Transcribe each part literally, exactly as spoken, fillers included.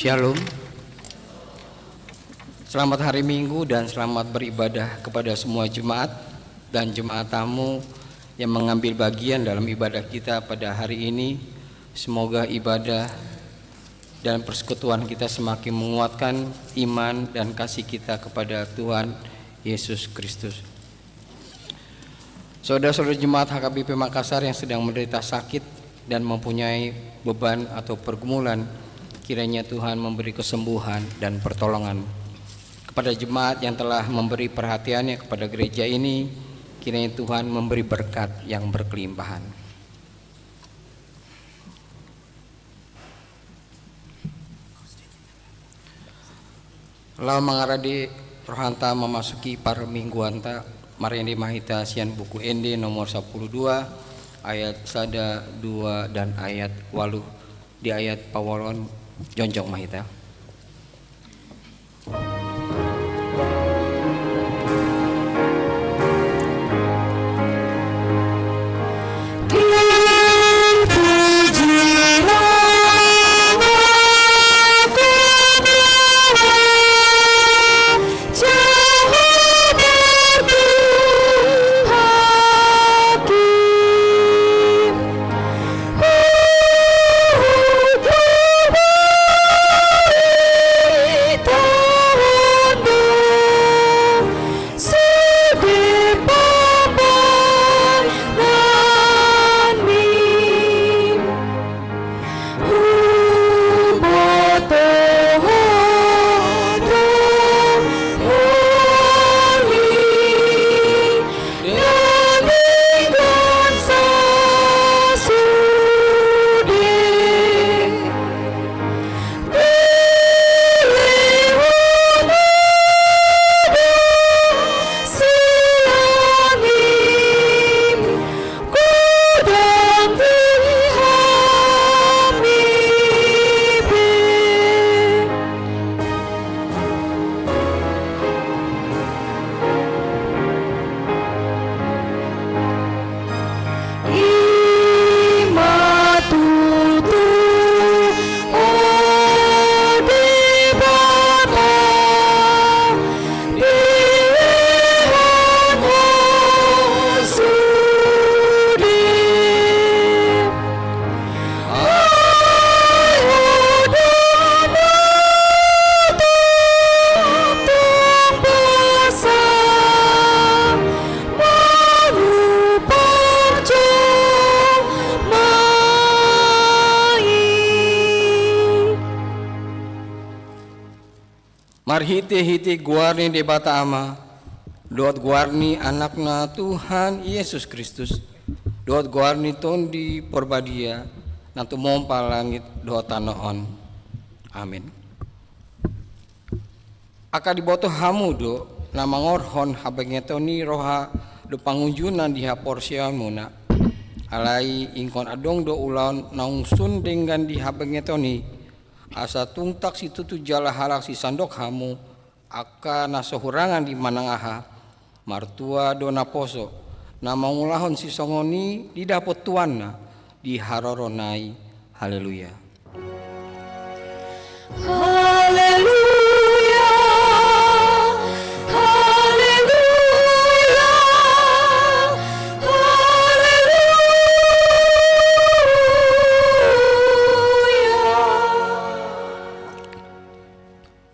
Shalom. Selamat hari Minggu dan selamat beribadah kepada semua jemaat dan jemaat tamu yang mengambil bagian dalam ibadah kita pada hari ini. Semoga ibadah dan persekutuan kita semakin menguatkan iman dan kasih kita kepada Tuhan Yesus Kristus. Saudara-saudara jemaat H K B P Makassar yang sedang menderita sakit dan mempunyai beban atau pergumulan, kiranya Tuhan memberi kesembuhan dan pertolongan. Kepada jemaat yang telah memberi perhatiannya kepada gereja ini, kiranya Tuhan memberi berkat yang berkelimpahan. Laho mangarade rohanta memasuki parmingguanta, marende ma hita sian Buku Ende nomor sampulu dua, ayat sada, dua, dan ayat ualu. Di ayat paualu on jongjong ma hita. Marhitehite goar ni Debata Ama, dohot goar ni Anakna Tuhan Jesus Kristus, dohot goar ni Tondi Porbadia, na tumompa langit dohot tano on. Amin. Angka diboto hamu do na mangorhon habengeton ni roha dohot pangunjunan di haporseaonmuna. Alai ingkon adong do ulaon naung sun denggan di habengeton i, asa tung tak situtu jala halak sisandok hamu, angka na so hurangan di manang aha, martua do naposo, na mangulahon sisongon i didapot tuanna di harorona i. Haleluya. Haleluya. Haleluya. Haleluya.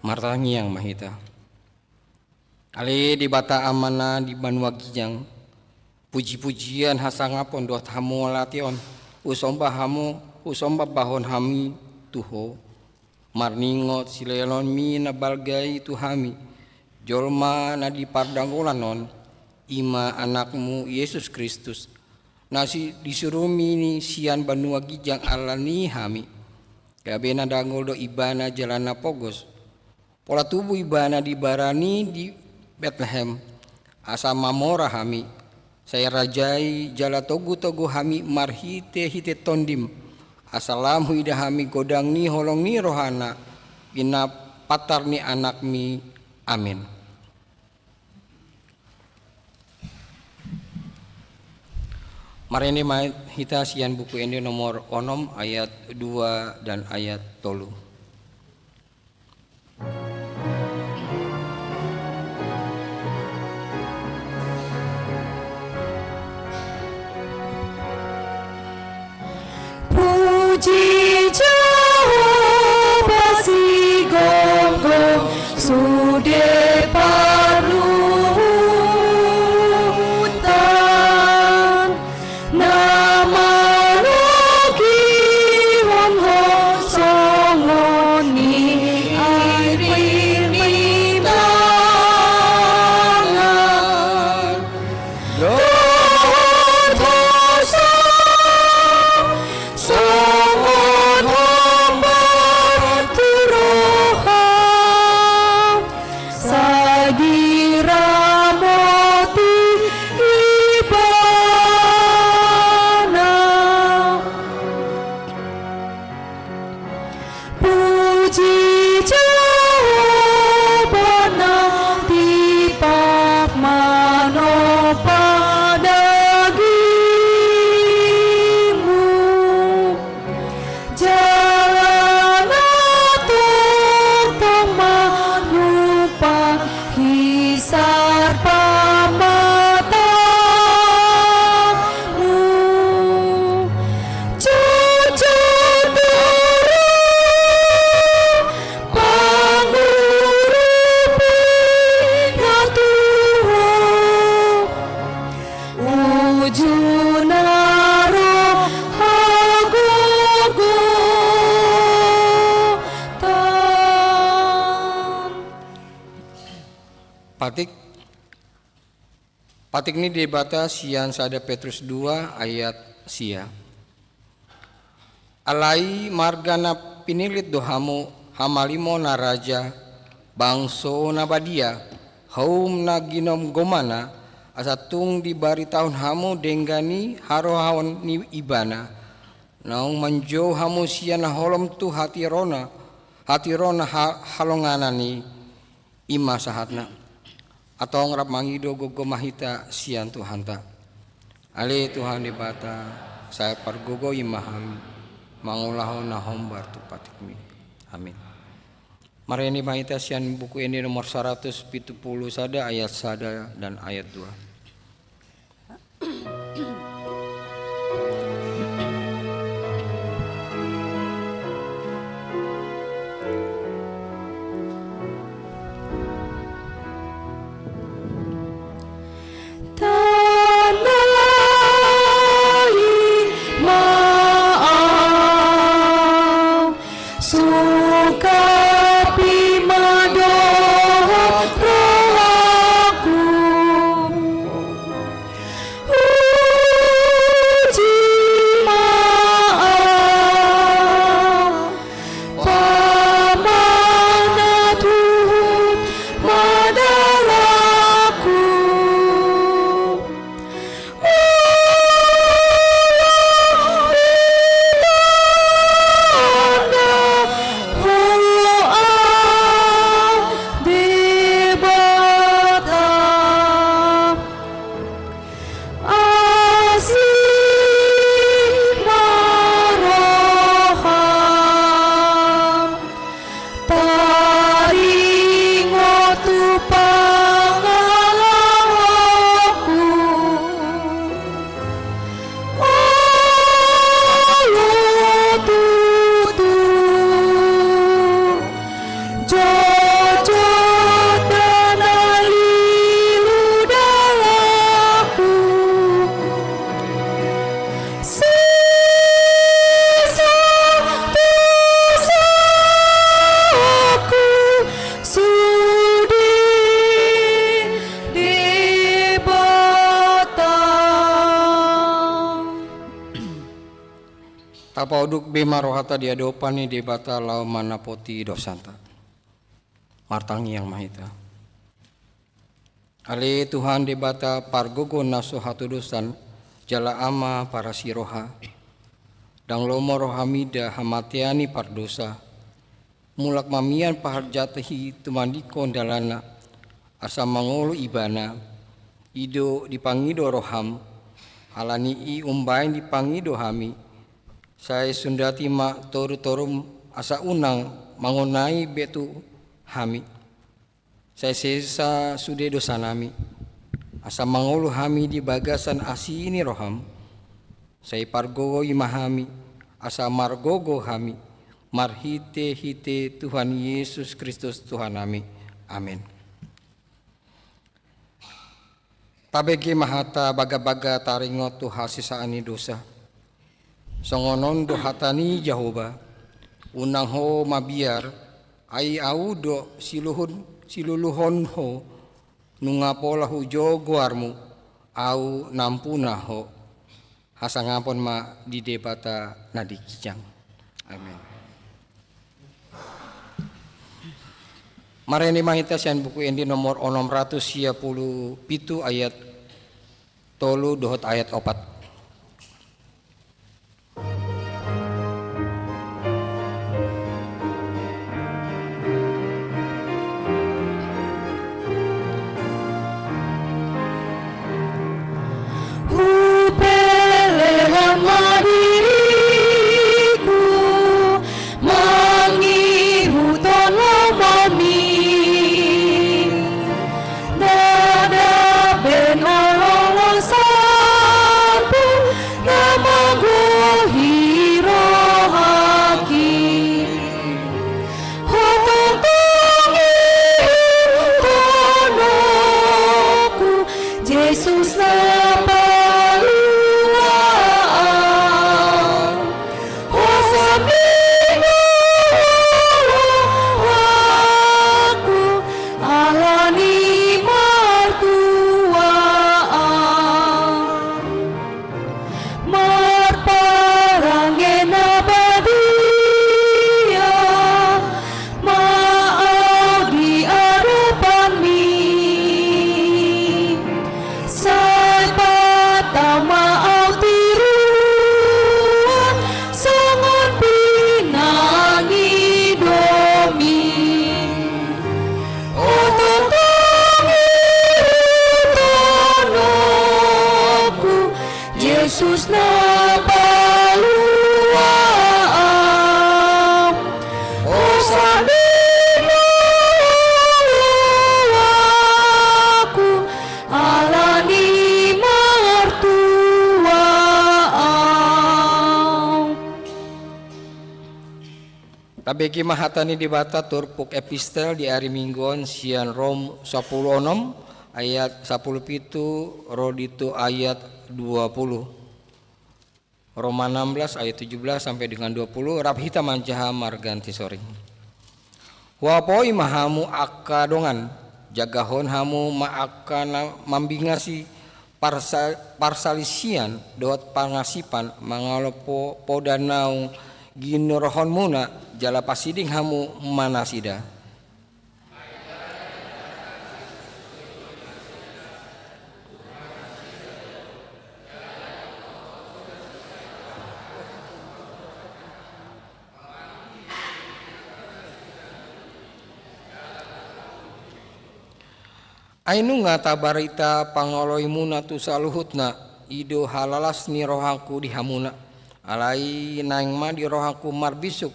Martangiang ma hita. Ale Debata Amana di banua ginjang, puji-pujian, hasangapon dohot hamauliateon husomba hamu, husomba bahon hami tu Ho. Marningot silealonmi na balga i tu hami, jolma na di pardanggolan on, i ma Anakmu Jesus Kristus, na si-, disurumi sian banua ginjang ala ni hami. Gabe na dangol do Ibana jala na pogos. Pola tubu Ibana di bara ni di Betlehem, asa mamora hami. Sai rajai jala togu-togu hami marhite-hite Tondim, asa lam huida hami godang ni holong ni rohana, i na pantar ni Anakmi. Amin. Marende ma hita sian Buku Ende nomor onom ayat dua dan ayat tolu. Puji Jahowa sigomgom sude parluhutan, na manogihon ho songon ni air ni tangan. Dohot hosa songon hombar tu roha, sai diramoti Ibana. Puji Jahowa na tipak manompa dagingmu, jala na tongtong manompa hisar pamatamu. Jujur diri pangurupi na tuhu, uju na ro hagogotan. Patik Patik ni Debata sian sada Petrus dua ayat sia. Alai marga na pinillit do hamu, hamalimo na raja, bangso na badia, haum na ginomgomana, asa tung dibaritahon hamu denggan ni harohaon ni Ibana, naung manjou hamu sian na holom tu hatirona, hatirona ha-, halonganan i. I ma sahatna. Antong rap mangido gogoma hita sian Tuhanta. Ale Tuhan Debata, sai pargogoi ma hami mangulahon na hombar tu patikmi. Amin. Marende ma hita sian Buku Ende nomor saratus pitu pulu sada ayat sada dan ayat dua. Tandai ma au, sungkapi ma dohot rohangku. Uji ma au, pamanat huhut ma dalanku. Molo ditanda Ho au Debata, asi ma roham, taringot tu pangalahoku. Olo tutu, jotjot do na lilu dalanku. Sesa tu saku sude Debata. Tapauduk be ma rohanta di adopan ni Debata laho manapoti dosanta. Martangiang ma hita. Ale Tuhan Debata pargogo na so hatodosan, jala Ama parasi roha, ndang lomo roham mida hamatean ni pardosa. Mulak ma mian paharjati tumandingkon dalanna, asa mangolu Ibana. I do dipangido roham, alani i umbahen dipangido hami. Sai sundati ma torutorum, asa unang mangonai be tu hami. Sai sesa sude dosanami, asa mangolu hami di bagasan asi ni roham. Sai pargogoi ma hami, asa margogo hami, marhite-hite Tuhan Jesus Kristus Tuhan nami. Amen. Tabege ma hata bagabaga taringot tu hasesaan ni dosa. Songon on do hata ni Jahowa: Unang ho mabiar, ai Ahu do siluhun, siluluhon ho, nunga pola hujou goarmu, Ahu nampuna ho. Hasangapon ma di Debata na di ginjang. Amen. Marende ma hita sian Buku Ende nomor onom ratus sia pulu pitu, ayat tolu dohot ayat opat. Hupelehon ma diriku, mangihuthon lomomi. Ndada be na lolos salpu, na manggohi rohangki. Ho tongtong ihuthononku, Jesus na palua au. Hosa ma di rohangku, ala ni martua au. Marparange na badia ma au di adopanmi. Sai patama au tiruan songon pinangidomi. Ho tongtong ihuthononku, Jesus na palua au. Hosa ma di rohangku, ala ni martua au. Tabege ma hata ni Debata turpuk epistel di ari Minggu on sian Rom sampulu onom ayat sampulu pitu ro di tu ayat dua pulu. Roma enam belas ayat tujuh belas sampai dengan dua puluh, rap hita manjaha marganti soring. Huapoi ma hamu angka dongan, jagahon hamu ma angka na mambingasi parsa-, parsalisian dohot pangasipan, mangalo po-, poda naung ginorhonmuna, jala pasiding hamu ma nasida. Ai nunga tabarita pangoloimuna tu saluhutna, i do halalas ni rohangku di hamuna. Alai naeng ma di rohangku marbisuk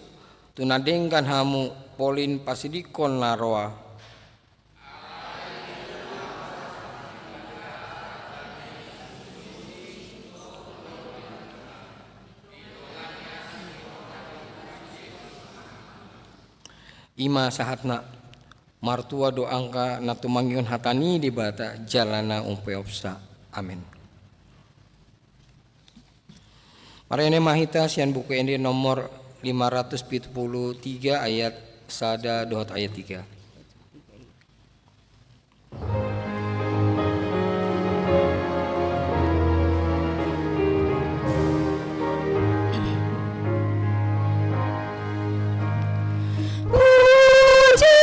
tu na denggan hamu, polin pasidingkon na roa. I ma sahatna. Martua do angka na tumangihon hata ni Debata jala na umpeopsa. Amen. Marende ma hita sian Buku Ende nomor lima ratus pitu pulu tiga ayat sada dohot ayat tiga. Puji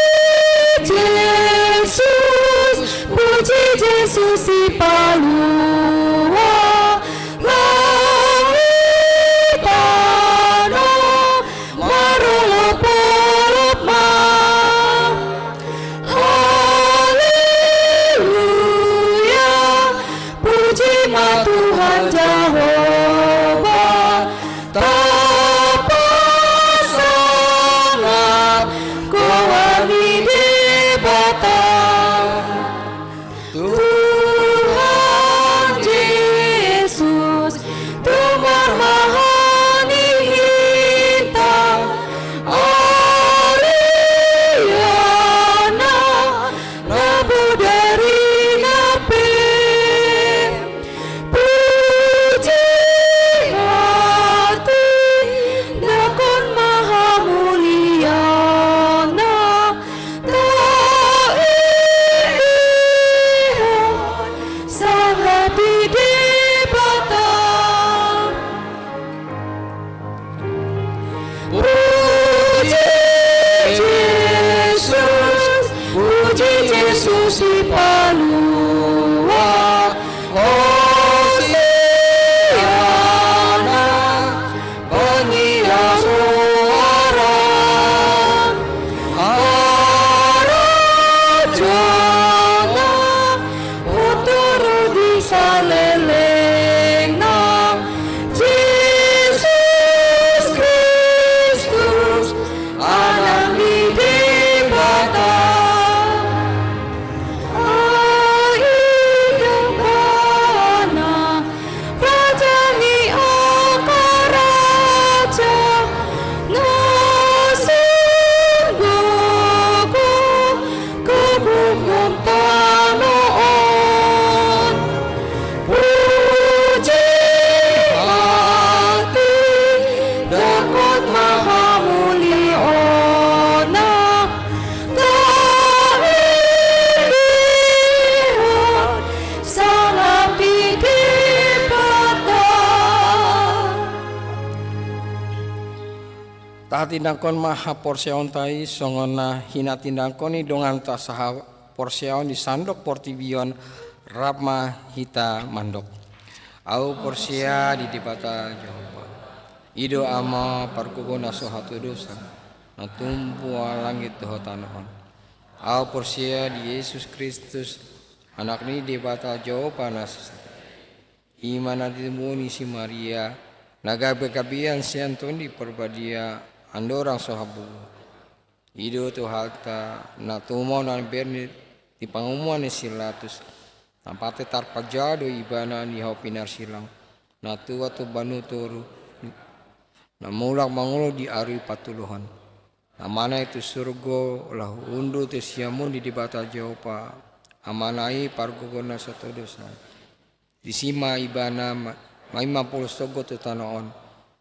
Jesus, puji Jesus sipalua langit tano, marolopolop ma. Hatindangkon ma haporseaonta i songon na hinatindangkon ni donganta sahaporseaon di sandok portibi on. Rap ma hita mandok. Ahu porsea di Debata Jahowa. I do Ama pargogo na so hatodosan, na tumpu langit dohot tano on. Ahu porsea di Jesus Kristus, Anak ni Debata Jahowa na sasat. I ma na tinumbuhon ni si Maria, na gabe gabean sian Tondi Parbadia, andorang so habubuhan. I do Tuhanta, na tumompa na bere di pangomoan ni si Pilatus, na mate tarpajal do ibana di hau pinarsilang, na tua tu banua toru, na mulak mangolu di ari patoluhon. Na manaek tu surgo, laho unduk tu siamun ni Debata Jahowa, Amana i pargogo na so hatodosan. Disi ma ibana ma-, main mangolu sogot tu tano on,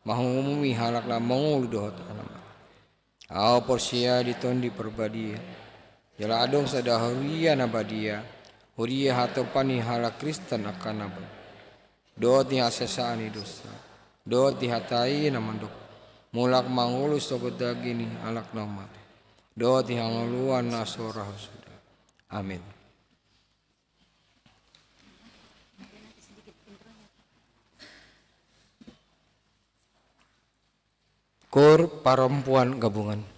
mangumumi halak na mangolu dohot na mate. Ahu porsea di Tondi Parbadia. Jala adong sada huria na badia, huria hatopan ni halak Kristen angka na badia. Dohot di hasesaan ni dosa. Dohot di hata i na mandok. Mulak mangolu sogot daging ni halak na mate. Dohot di hangoluan na so ra suda. Amin. Koor Perempuan Gabungan.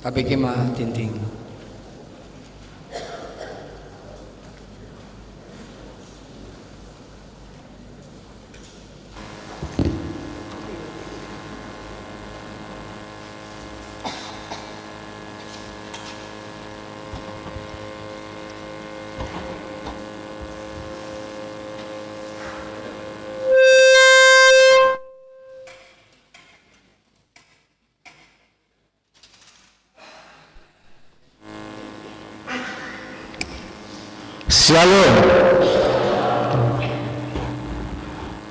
Tabege ma tintin. Shalom.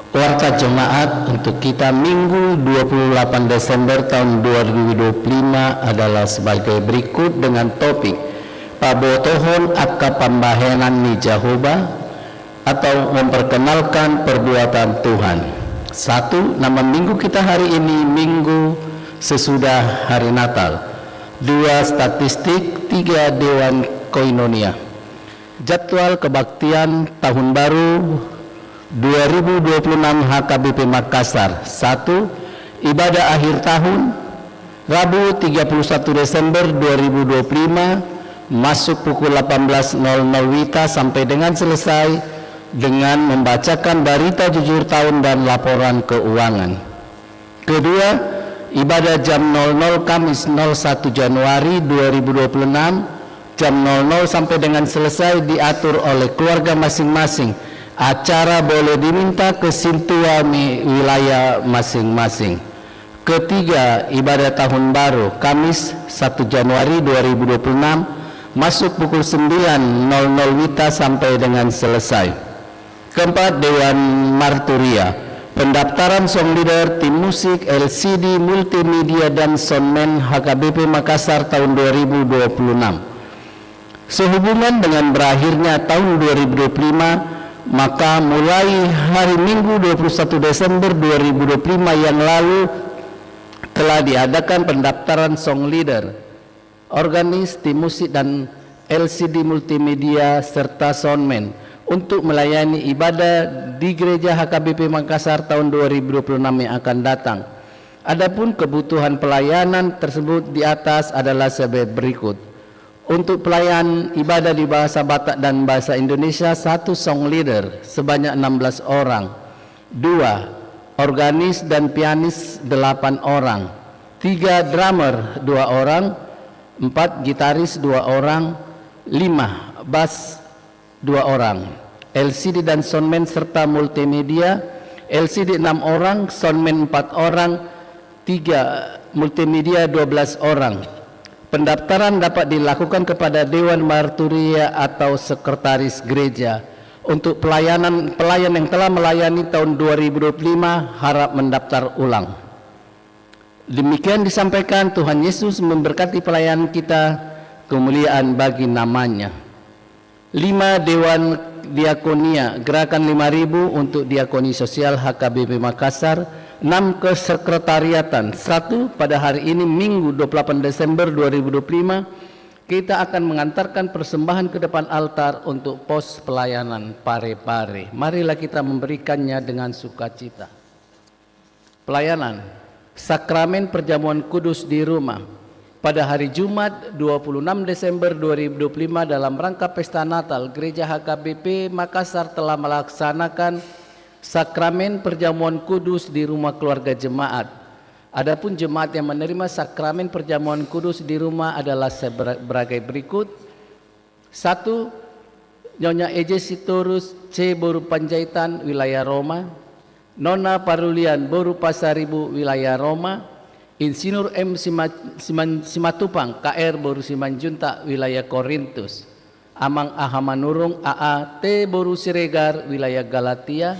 Warta Jemaat untuk kita Minggu dua puluh delapan Desember tahun dua ribu dua puluh lima adalah sebagai berikut dengan topik: Pabotohon angka pambahenan ni Jahowa atau memperkenalkan perbuatan Tuhan. Satu, nama minggu kita hari ini, Minggu sesudah hari Natal. Dua, statistik. Tiga, Dewan Koinonia. Jadwal kebaktian tahun baru dua ribu dua puluh enam H K B P Makassar. Satu, ibadah akhir tahun, Rabu tiga puluh satu Desember dua ribu dua puluh lima, masuk pukul delapan belas nol nol WITA sampai dengan selesai dengan membacakan berita jujur tahun dan laporan keuangan. Kedua, ibadah jam nol nol Kamis nol satu Januari dua ribu dua puluh enam, jam nol nol sampai dengan selesai diatur oleh keluarga masing-masing. Acara boleh diminta ke sintua mi wilayah masing-masing. Ketiga, ibadah tahun baru, Kamis satu Januari dua ribu dua puluh enam, masuk pukul sembilan nol nol WITA sampai dengan selesai. Keempat, Dewan Marturia. Pendaftaran song leader, tim musik, L C D, multimedia, dan soundman H K B P Makassar tahun dua ribu dua puluh enam. Sehubungan dengan berakhirnya tahun dua ribu dua puluh lima, maka mulai hari Minggu dua puluh satu Desember dua ribu dua puluh lima yang lalu telah diadakan pendaftaran song leader, organis, tim musik, dan L C D multimedia, serta soundman untuk melayani ibadah di Gereja H K B P Makassar tahun dua ribu dua puluh enam yang akan datang. Adapun kebutuhan pelayanan tersebut di atas adalah sebagai berikut. Untuk pelayan ibadah di bahasa Batak dan bahasa Indonesia, satu song leader sebanyak enam belas orang. Dua, organis dan pianis delapan orang. Tiga, drummer dua orang. Empat, gitaris dua orang. Lima, bass dua orang. L C D dan soundman serta multimedia, L C D enam orang, soundman empat orang, tiga, multimedia dua belas orang. Pendaftaran dapat dilakukan kepada Dewan Marturia atau Sekretaris Gereja. Untuk pelayanan, pelayan yang telah melayani tahun dua ribu dua puluh lima harap mendaftar ulang. Demikian disampaikan, Tuhan Yesus memberkati pelayanan kita, kemuliaan bagi nama-Nya. Lima, Dewan Diakonia, gerakan lima ribu untuk diakoni sosial H K B P Makassar. Enam, kesekretariatan. Satu, pada hari ini, Minggu dua puluh delapan Desember dua ribu dua puluh lima, kita akan mengantarkan persembahan ke depan altar untuk pos pelayanan Parepare. Marilah kita memberikannya dengan sukacita. Pelayanan Sakramen Perjamuan Kudus di Rumah. Pada hari Jumat, dua puluh enam Desember dua ribu dua puluh lima, dalam rangka pesta Natal, Gereja H K B P Makassar telah melaksanakan Sakramen Perjamuan Kudus di rumah keluarga jemaat. Adapun jemaat yang menerima Sakramen Perjamuan Kudus di rumah adalah sebera-, sebagai berikut. Satu, Nyonya Eje Sitorus C boru Panjaitan, wilayah Roma. Nona Parulian boru Pasaribu, wilayah Roma. Insinyur M Sima-, Siman-, Simatupang K R boru Simanjuntak, wilayah Korintus. Amang Aha Manurung A A T boru Siregar, wilayah Galatia.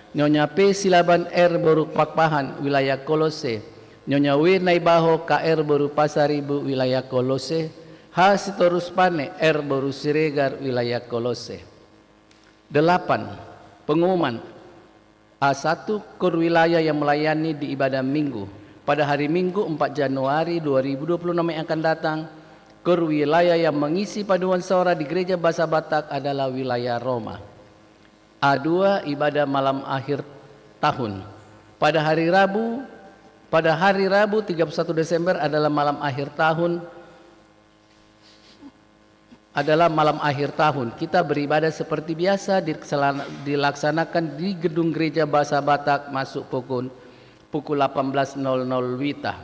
Nyonya P Silaban R boru Pakpahan, wilayah Kolose. Nyonya W Naibaho K R boru Pasaribu, wilayah Kolose. H Sitorus Pane R boru Siregar, wilayah Kolose. Delapan, pengumuman. A satu, KOR wilayah yang melayani di ibadah Minggu. Pada hari Minggu empat Januari dua ribu dua puluh enam yang akan datang, KOR wilayah yang mengisi paduan suara di Gereja Bahasa Batak adalah wilayah Roma. A dua, ibadah malam akhir tahun. Pada hari Rabu, pada hari Rabu tiga puluh satu Desember adalah malam akhir tahun, adalah malam akhir tahun. Kita beribadah seperti biasa, diselana-, dilaksanakan di Gedung Gereja Bahasa Batak, masuk pukul, pukul delapan belas nol nol WITA.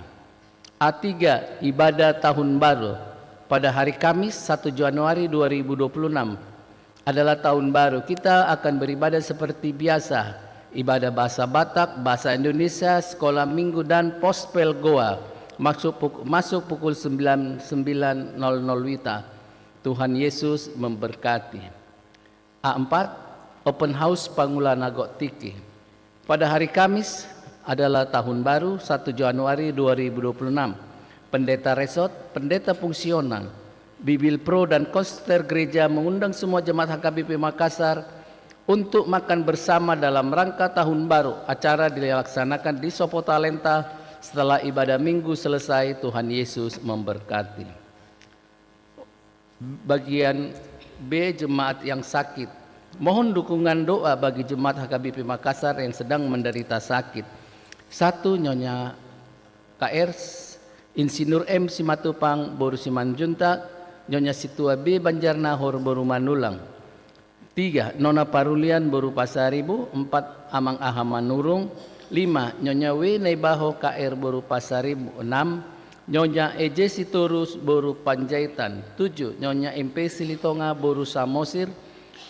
A tiga, ibadah tahun baru. Pada hari Kamis, satu Januari dua ribu dua puluh enam, adalah tahun baru. Kita akan beribadah seperti biasa. Ibadah bahasa Batak, bahasa Indonesia, sekolah minggu, dan pospel Goa. Masuk puk-, masuk pukul sembilan, sembilan nol nol WITA. Tuhan Yesus memberkati. A empat, open house Pangula na Gok Tingki. Pada hari Kamis adalah tahun baru, satu Januari dua ribu dua puluh enam. Pendeta resort, pendeta fungsional, bibelvrouw dan konselor gereja mengundang semua jemaat H K B P Makassar untuk makan bersama dalam rangka tahun baru. Acara dilaksanakan di Sopo Talenta. Setelah ibadah minggu selesai, Tuhan Yesus memberkati. Bagian B, jemaat yang sakit. Mohon dukungan doa bagi jemaat H K B P Makassar yang sedang menderita sakit. Satu, Nyonya K R Insinyur M Simatupang boru Simanjuntak, Nyonya Situa B Banjarnahor boru Manulang. Tiga, Nona Parulian boru Pasaribu. Empat, Amang Aha Manurung. Lima, Nyonya W Naibaho K R boru Pasaribu. Enam, Nyonya E J Sitorus boru Panjaitan. Tujuh, Nyonya M P Silitonga boru Samosir.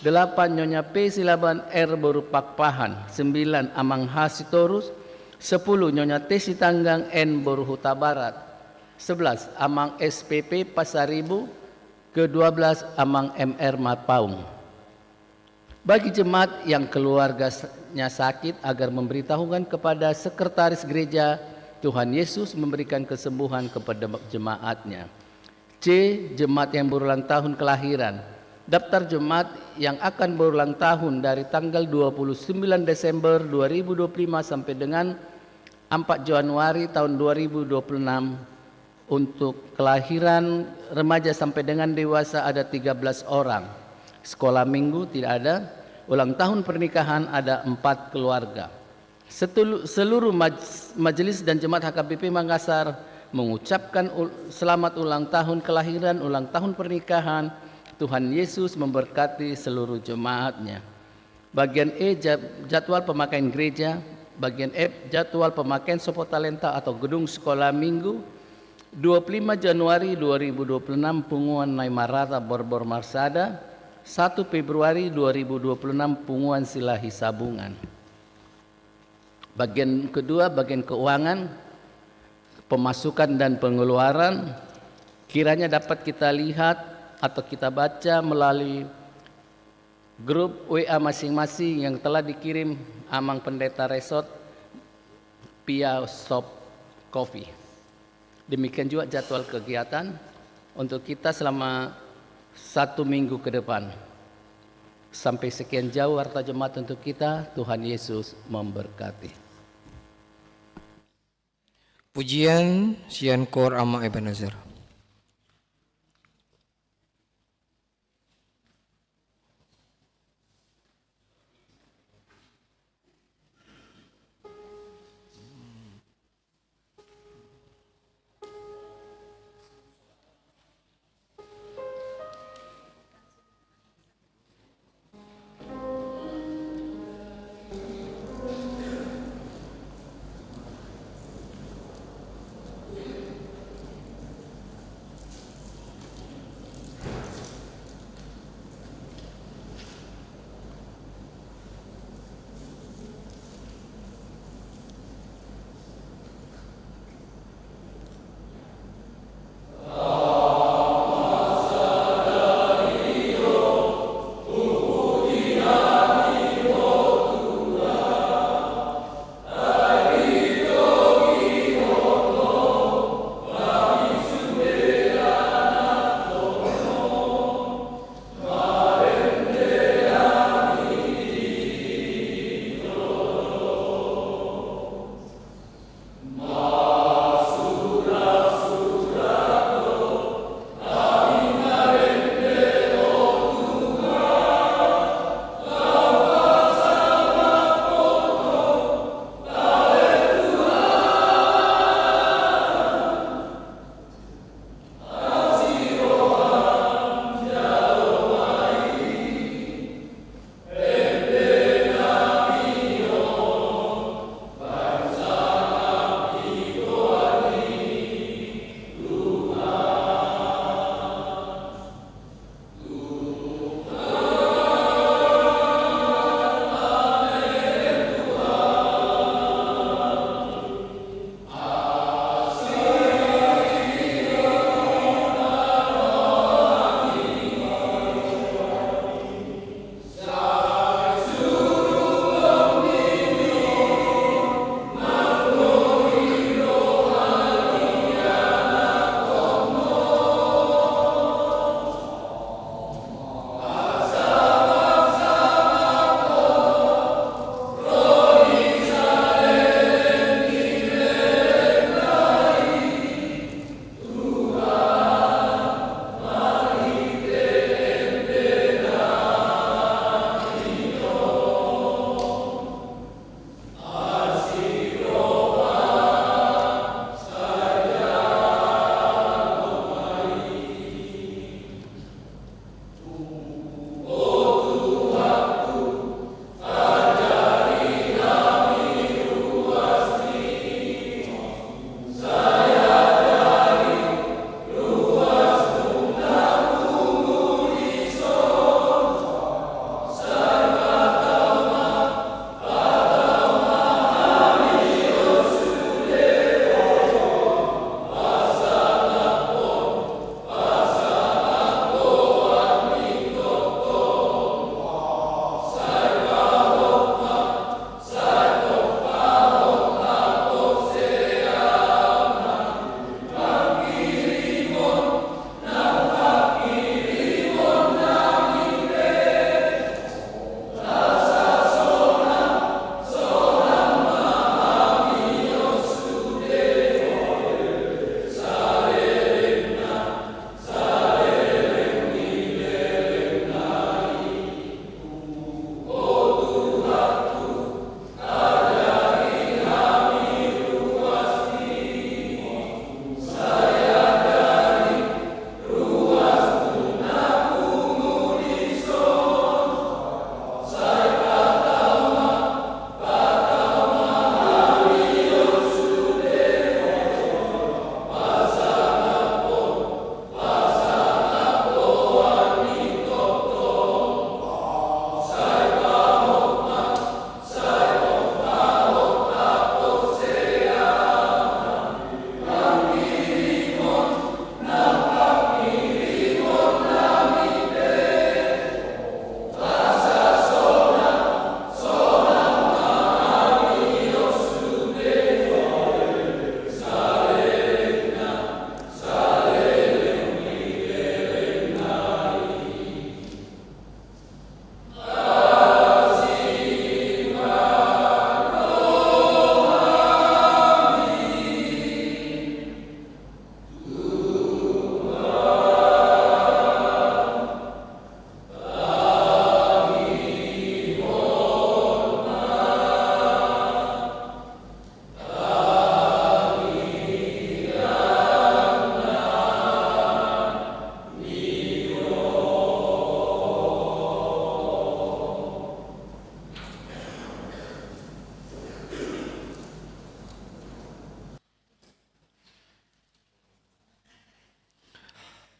Delapan, Nyonya P Silaban R boru Pakpahan. Sembilan, Amang H Sitorus. Sepuluh, Nyonya T Sitanggang N boru Hutabarat. Sebelas, Amang S P P Pasaribu. Kedua belas, Amang M R Mapaung. Bagi jemaat yang keluarganya sakit, agar memberitahukan kepada sekretaris gereja, Tuhan Yesus memberikan kesembuhan kepada jemaatnya. C, jemaat yang berulang tahun kelahiran. Daftar jemaat yang akan berulang tahun dari tanggal dua puluh sembilan Desember dua ribu dua puluh lima sampai dengan empat Januari tahun dua ribu dua puluh enam. Untuk kelahiran remaja sampai dengan dewasa ada tiga belas orang. Sekolah minggu tidak ada. Ulang tahun pernikahan ada empat keluarga. Setulu-, seluruh maj-, majelis dan jemaat H K B P Makassar mengucapkan ul-, selamat ulang tahun kelahiran, ulang tahun pernikahan. Tuhan Yesus memberkati seluruh jemaatnya. Bagian E, ja-, jadwal pemakaian gereja. Bagian F, jadwal pemakaian Sopo Talenta atau gedung sekolah minggu. Dua puluh lima Januari dua ribu dua puluh enam, punguan Naimarata Borbor Marsada. Satu Februari dua ribu dua puluh enam, punguan Silahi Sabungan. Bagian kedua, bagian keuangan, pemasukan dan pengeluaran, kiranya dapat kita lihat atau kita baca melalui grup W A masing-masing yang telah dikirim Amang Pendeta Resort via soft copy. Demikian juga jadwal kegiatan untuk kita selama satu minggu ke depan. Sampai sekian jauh warta jemaat untuk kita. Tuhan Yesus memberkati. Pujian sian Kor Ama Ebenezer.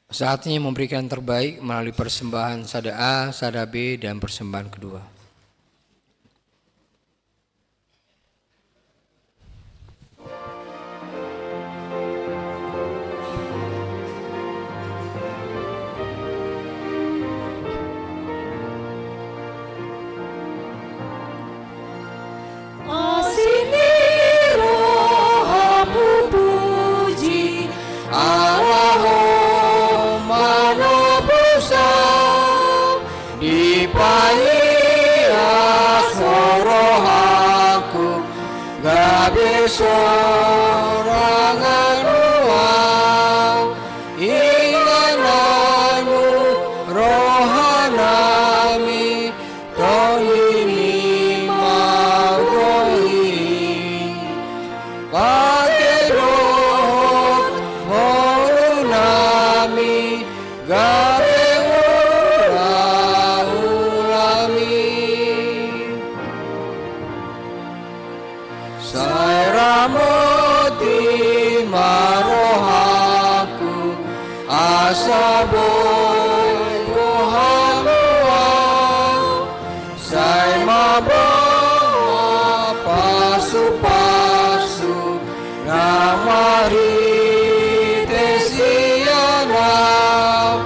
Saatnya memberikan terbaik melalui persembahan sada A, sada B, dan persembahan kedua. Asi ni rohamu, puji Allah, manobus au, dipahias rohaku, gabe sorangan au. Ingananmu rohanami, tondimi manggohi. Pake dohot ngolunami, gabe ulaulami. Sai ramoti ma rohangku, asa boi rohamu au. Sai mambahen pasupasu na marhite sian au.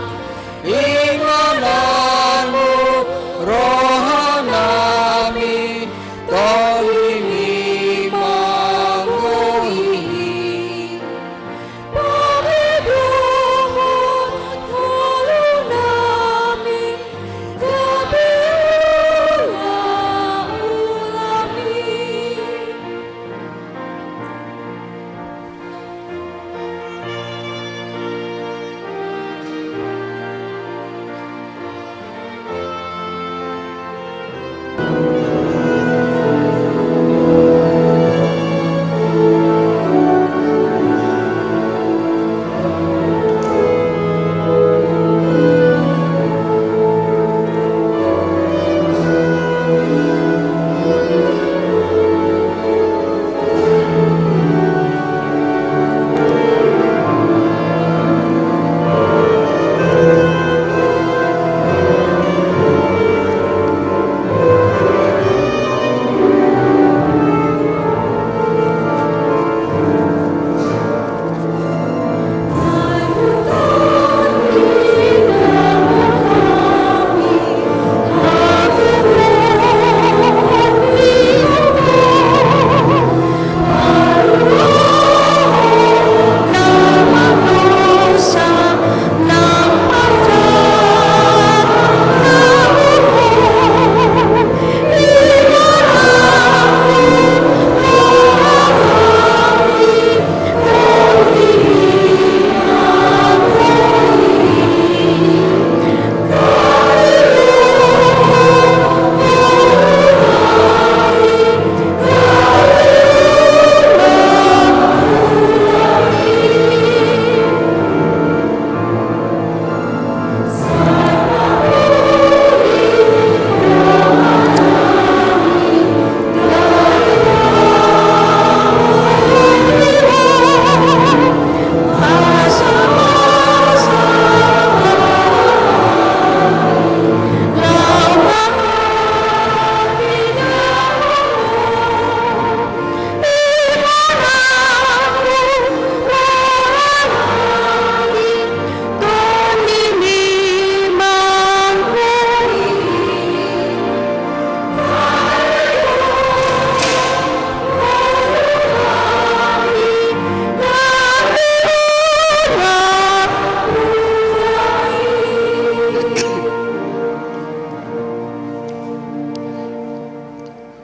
Ingananmu rohanami, tondimi manggohi. Pake dohot ngolunami, gabe ulaulami.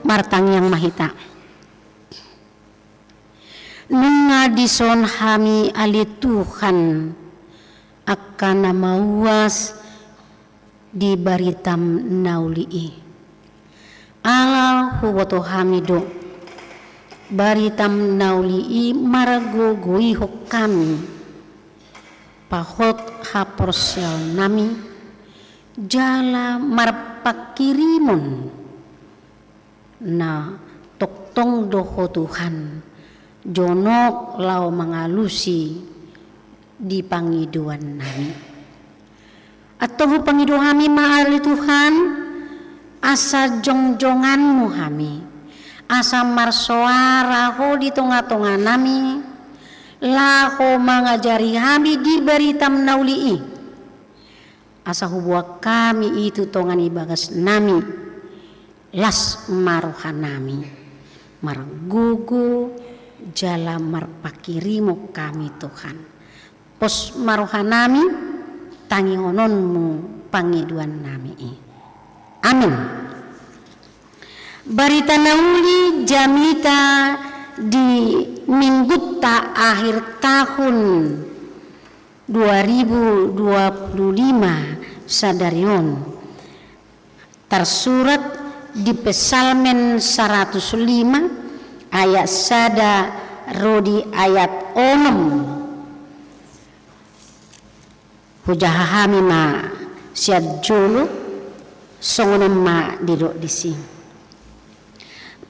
Martangiang ma hita. Nunga dison hami ale Tuhan, angka na mauas di baritam na uli i. Ala huboto hami do, baritam na uli i margogoihon hami, pahot haporseaonnami, jala marpangkirimon na tongtong do Ho Tuhan, jonok laho mangalusi di pangidoannami. Antong hupangido hami ma ale Tuhan, asa jongjonganmu hami, asa marsoara Ho di tongatonganami, laho mangajari hami di baritam na uli i. Asa huboan hami i tu tonga ni bagasnami, las ma rohanami, margogo jala marpanghirimon hami Tuhan. Pos ma rohanami, tangihononmu pangidoannami i. Amin. Barita na uli jamita di minggunta akhir tahun dua ribu dua puluh lima sadari on. Tarsurat di Psalmen saratus lima ayat sada ro di ayat onom. Hujaha hami ma sian jolo, songon on ma didok disi.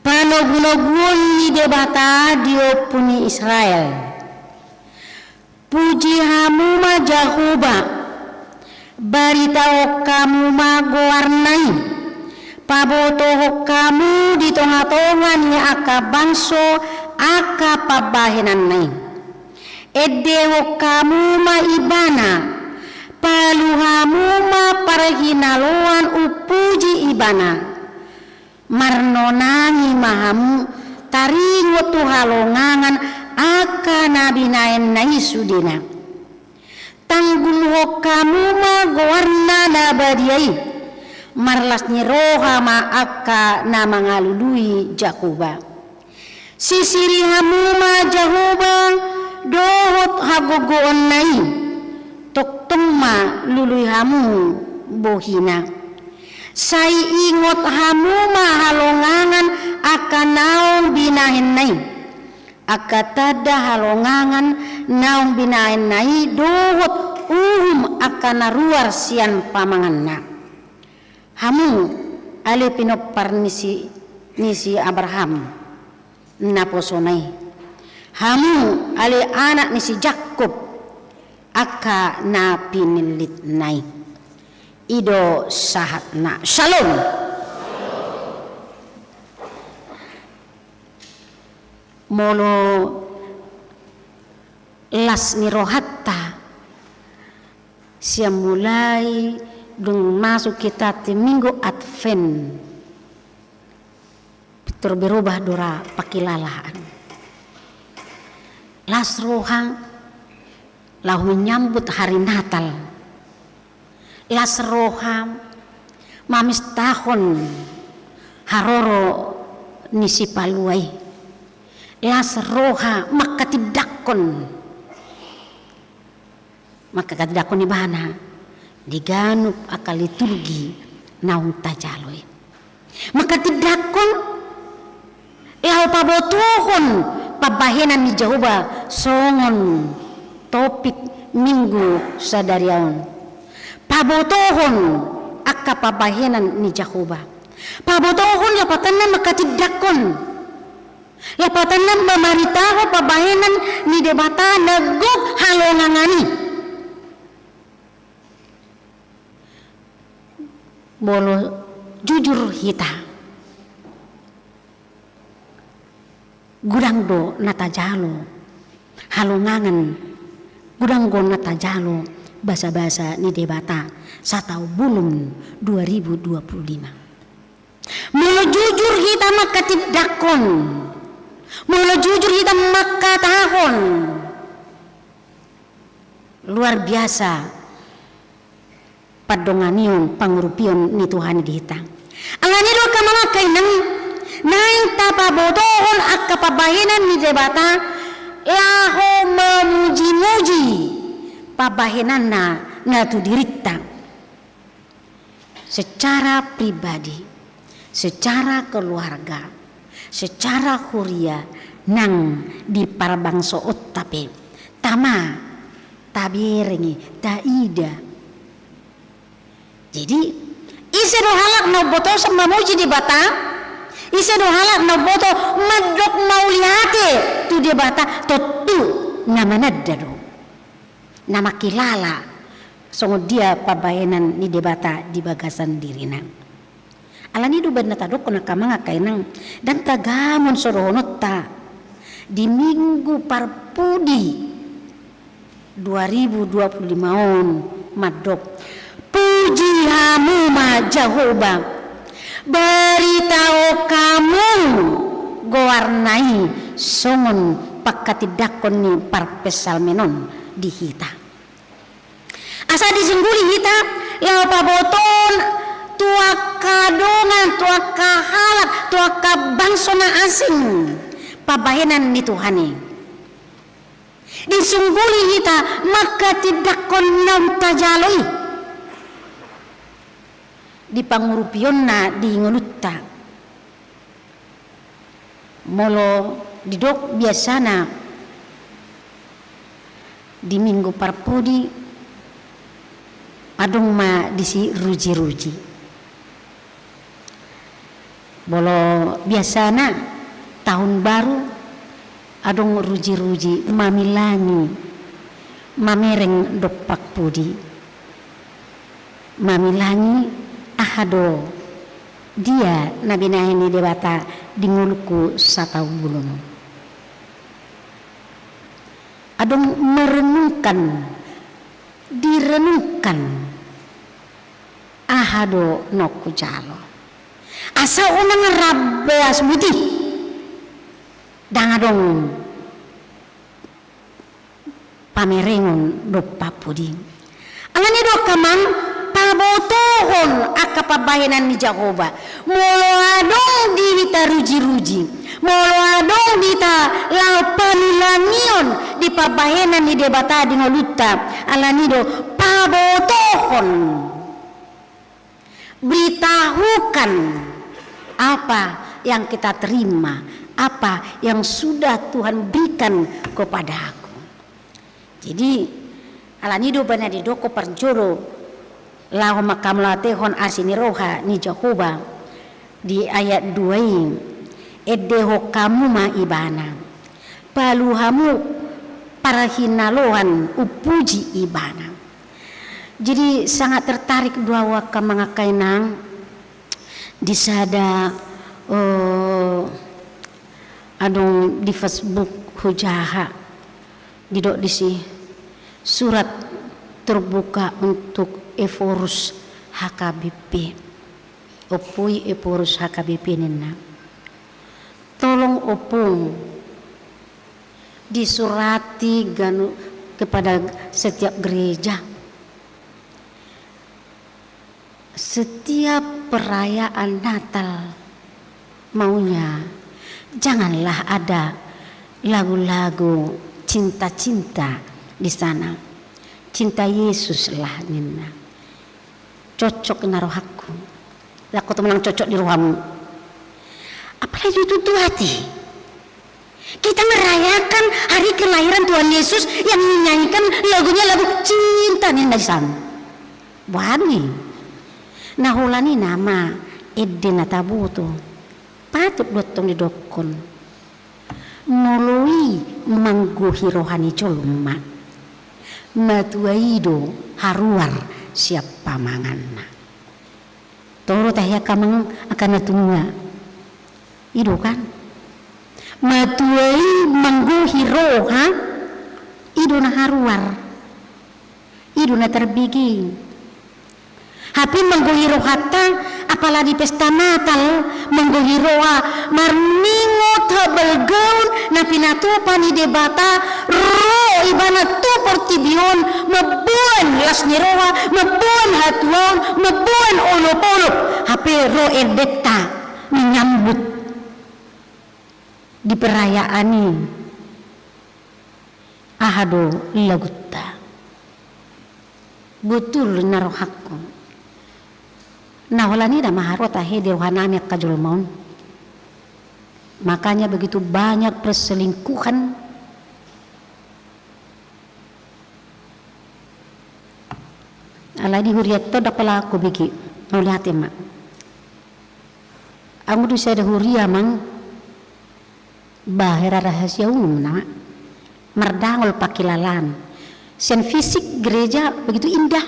Panogunoguon ni Debata di ompu ni Israel. Puji hamu ma Jahowa, baritahon hamu ma goarna i, pabotohon hamu di tongatonga ni angka bangso angka pambahenanna i. Endehon hamu ma Ibana, palu hamu ma parhinaloan umpuji Ibana. Marnonangi ma hamu, taringot tu halongangan angka na binahenna i sudena. Tanggulhon hamu ma goarna na badia i, marlas ni roha ma angka na mangalului Jahowa. Sisiri hamu ma Jahowa dohot hagogoonna i, tongtong ma lului hamu bohina. Sai ingot hamu ma halongangan angka naung binahenna i, angka tanda halongangan naung binahenna i dohot uhum angka na ruar sian pamanganna. Hamu ale pinompar ni si, ni si Abraham naposona i. Hamu ale anak ni si Jakkob angka na pinillitna i. I do sahatna. Syalom. Molo las ni rohanta sian mulai dung masuk hita tu minggu Advent, pintor berubah do ra pangkilalaan. Las roha laho menyambut hari Natal. Las roha mamestahon haroro ni Sipalua i. Las roha manghatindanghon, manghatindanghon ibana di ganup angka liturgi naung tajalo i. Manghatindanghon laho pabotohon pambahenan ni Jahowa songon topik minggu sadari on. Pabotohon angka pambahenan ni Jahowa. Pabotohon lapatanna manghatindanghon. Lapatanna mamaritahon pambahenan ni Debata na gok halongangan i. Molo jujur hita, godang do na tajalo halongangan, godang do na tajalo basabasa ni Debata sataon bolon dua ribu dua puluh lima. Molo jujur hita manghatindanghon, molo jujur hita manghatahon, luar biasa pandonganion, pangurupion ni Tuhan i di hita. Alani i do angka amang, angka inang, naeng tapabotohon angka pambahenan ni Debata laho mamujimuji pambahenanna na tu dirinta. Secara pribadi, secara keluarga, secara huria nang di parbangsoonta pe, tama, tabereng i, taida. Jadi, ise do halak na umbotohon mamuji Debata, ise do halak na umboto mandok mauliate tu Debata, tontu na mananda do. na mangkilala songon dia pambahenan ni Debata di bagasan dirina. Alani do baen na tadokkon angka amang angka inang, ndang tagamon so dohononta di Minggu Parpudi dua ribu dua puluh lima on mandok: Puji hamu ma Jahowa, baritaon hamu goarna i songon pangkatindangkon ni parpsalmen on di hita. Asa disungguli hita laho pabotohon tu angka dongan, tu angka halak, tu angka bangso na asing pambahenan ni Tuhan i. Disungguli hita mangkatindangkon naung tajalo i di pangurupionna di ngolunta. Molo didok biasana di Minggu Parpudi, adong ma disi ruji-ruji. Molo biasana tahun baru, adong ruji-ruji, mamilangi, mamereng dompak pudi. Mamilangi aha do dia na binahen ni Debata di ngolungku sataon bolon on. Adong merenungkan, direnungkan aha do naung hujalo. Asa unang rap beas buti. Ndang adong pamerengon dompak pudi. Alani do angka amang, pabotohon angka pambahenan ni Jahowa. Molo adong di hita ruji-ruji, molo adong di hita laho pamilangion di pambahenan ni Debata di ngolunta, alani do pabotohon. Beritahukan apa yang kita terima, apa yang sudah Tuhan berikan kepada aku. Jadi, alani do baen na didok parjolo laho manghamauliatehon asi ni roha ni Jahowa di ayat dua i, endehon hamu ma Ibana. Palu hamu parhinaloan, umpuji Ibana. Jadi sangat tertarik do au angka amang angka inang di sada, eh, adong di Facebook hujaha, didok disi surat terbuka untuk Ephorus H K B P. Ompung i Ephorus H K B P ninna. Tolong ompung disurati ganup kepada setiap gereja. Setiap perayaan Natal maunya janganlah ada lagu-lagu cinta-cinta di sana. Cinta Yesus lah ninna. Cocok na rohangku. Ndang hutong manang cocok di rohamu. Apalagi itu tuh hati. Kita merayakan hari kelahiran Tuhan Yesus yang menyanyikan lagunya lagu cinta ninna di sana. Boha do i. Na holan i nama ende na taboto. Patut do tong didokkon. Molo i manggohi roha ni jolma, matua i do haruar sian pamanganna. Toho do tahe angka amang angka na tua. I do kan? Matua i manggohi roha, i do na haruar. I do na tarbege. Hape manggohi rohanta, apala di pesta Natal, manggohi roha, marningot habalgaon na pinatupa ni Debata, ro Ibana tu portibi on, mamboan las ni roha, mamboan hatuaon, mamboan olopolop, hape ro endenta menyambut di perayaan i. Aha do lagunta? Botul na rohangku. Na holan i da ma haru tahe di rohanami angka jolma on. Makanya begitu banyak perselingkuhan. Alai di hurianta on ndang pola hubege, mauliate ma. Anggo di sada huria amang, bah, hera rahasia umum nama. Mardangol pangkilalaan. Sian fisik gereja begitu indah,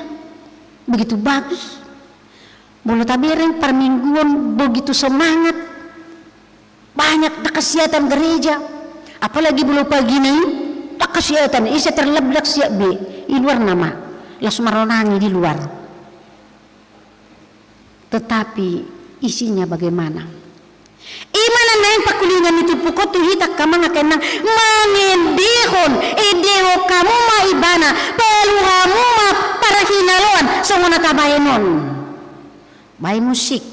begitu bagus. Molo tabereng parmingguon begitu semangat. Banyak dang kasiatan gereja. Apalagi molo pagi na i, dang kasiatan, ise terlebih dang siat be. I luar nama. Las maronangi di luar. Tetapi isinya bagaimana? I ma na naeng pangkulingan ni turpuk on tu hita angka amang angka inang, mangendehon, endehon hamu ma ibana, palu hamu ma parhinaloan, songon na tabaen on. Baen musik.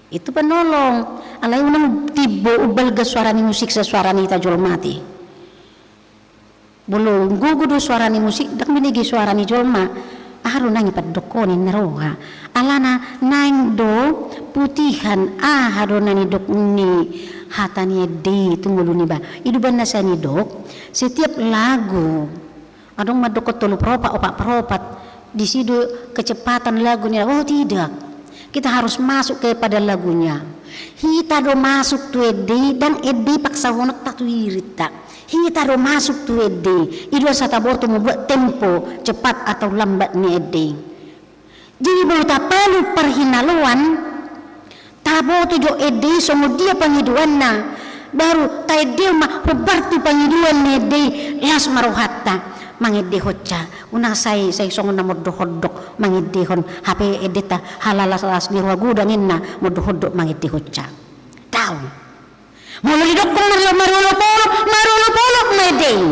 Itu panolong, alai unang timbo umbalga suara ni musik, sa suara ni hita jolma ate. Molo gogo do suara ni musik, dang binege suara ni jolma. Aha do naeng i pandok on ninna roha. Alana naeng do putihan aha do na nidok ni hata ni ende i tu ngolu niba. I do umbahen na sai nidok, setiap lagu, adong mandokkon tolu paropat, opat paropat, disi do kecepatan lagu ni, oh tidak. Kita harus masuk kepada lagunya. Hita do masuk tu ende i, dang ende i paksahononta tu dirinta. Hita do masuk tu ende i. I do asa taboto membuat tempo cepat atau lambat ni ende i. Jadi molo tapalu parhinaloan, taboto jo ende i songon dia pangidoanna. Baru taendehon ma hombar tu pangidoan ni ende i, las ma rohanta mangendehonsa. Unang sai, sai songon na mondok-ondok mangendehon, hape endenta halalas-las ni roha, godang ninna mondok-ondok mangendehonsa. Daong. Molo didokkon marlo-, marolop-olop, marolop-olop ma ende i.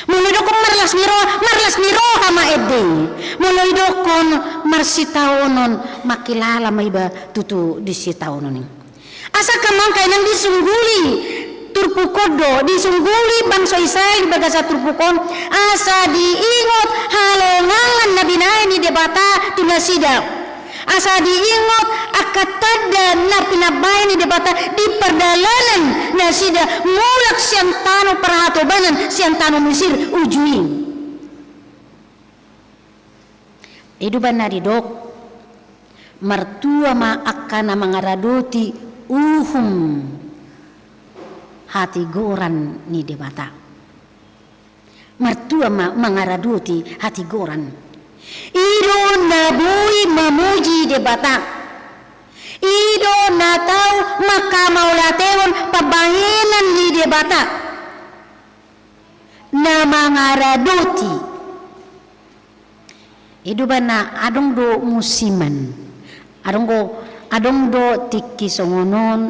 Molo didokkon marlas ni roha, marlas ni roha ma ende i. Molo didokkon marsitaonon, mangkilala ma iba tutu di sitaonon i. Asa angka amang angka inang, disungguli turpuk on do, disungguli bangso Israel di bagasan turpuk on, asa diingot halongangan na binahen ni Debata tu nasida. Asa diingot angka tanda na pinambahen ni Debata di pardalanan nasida mulak sian tano parhatobanan, sian tano Mesir uju i. I do umbahen na didok, martua ma angka na mangaradoti uhum hatigoran ni Debata. Martua ma mangaradoti hatigoran. I do na boi mamuji Debata. I do na tau manghamauliatehon pambahenan ni Debata. Na mangaradoti. I do umbahen na adong do musiman. Adong do, adong do tingki songon on,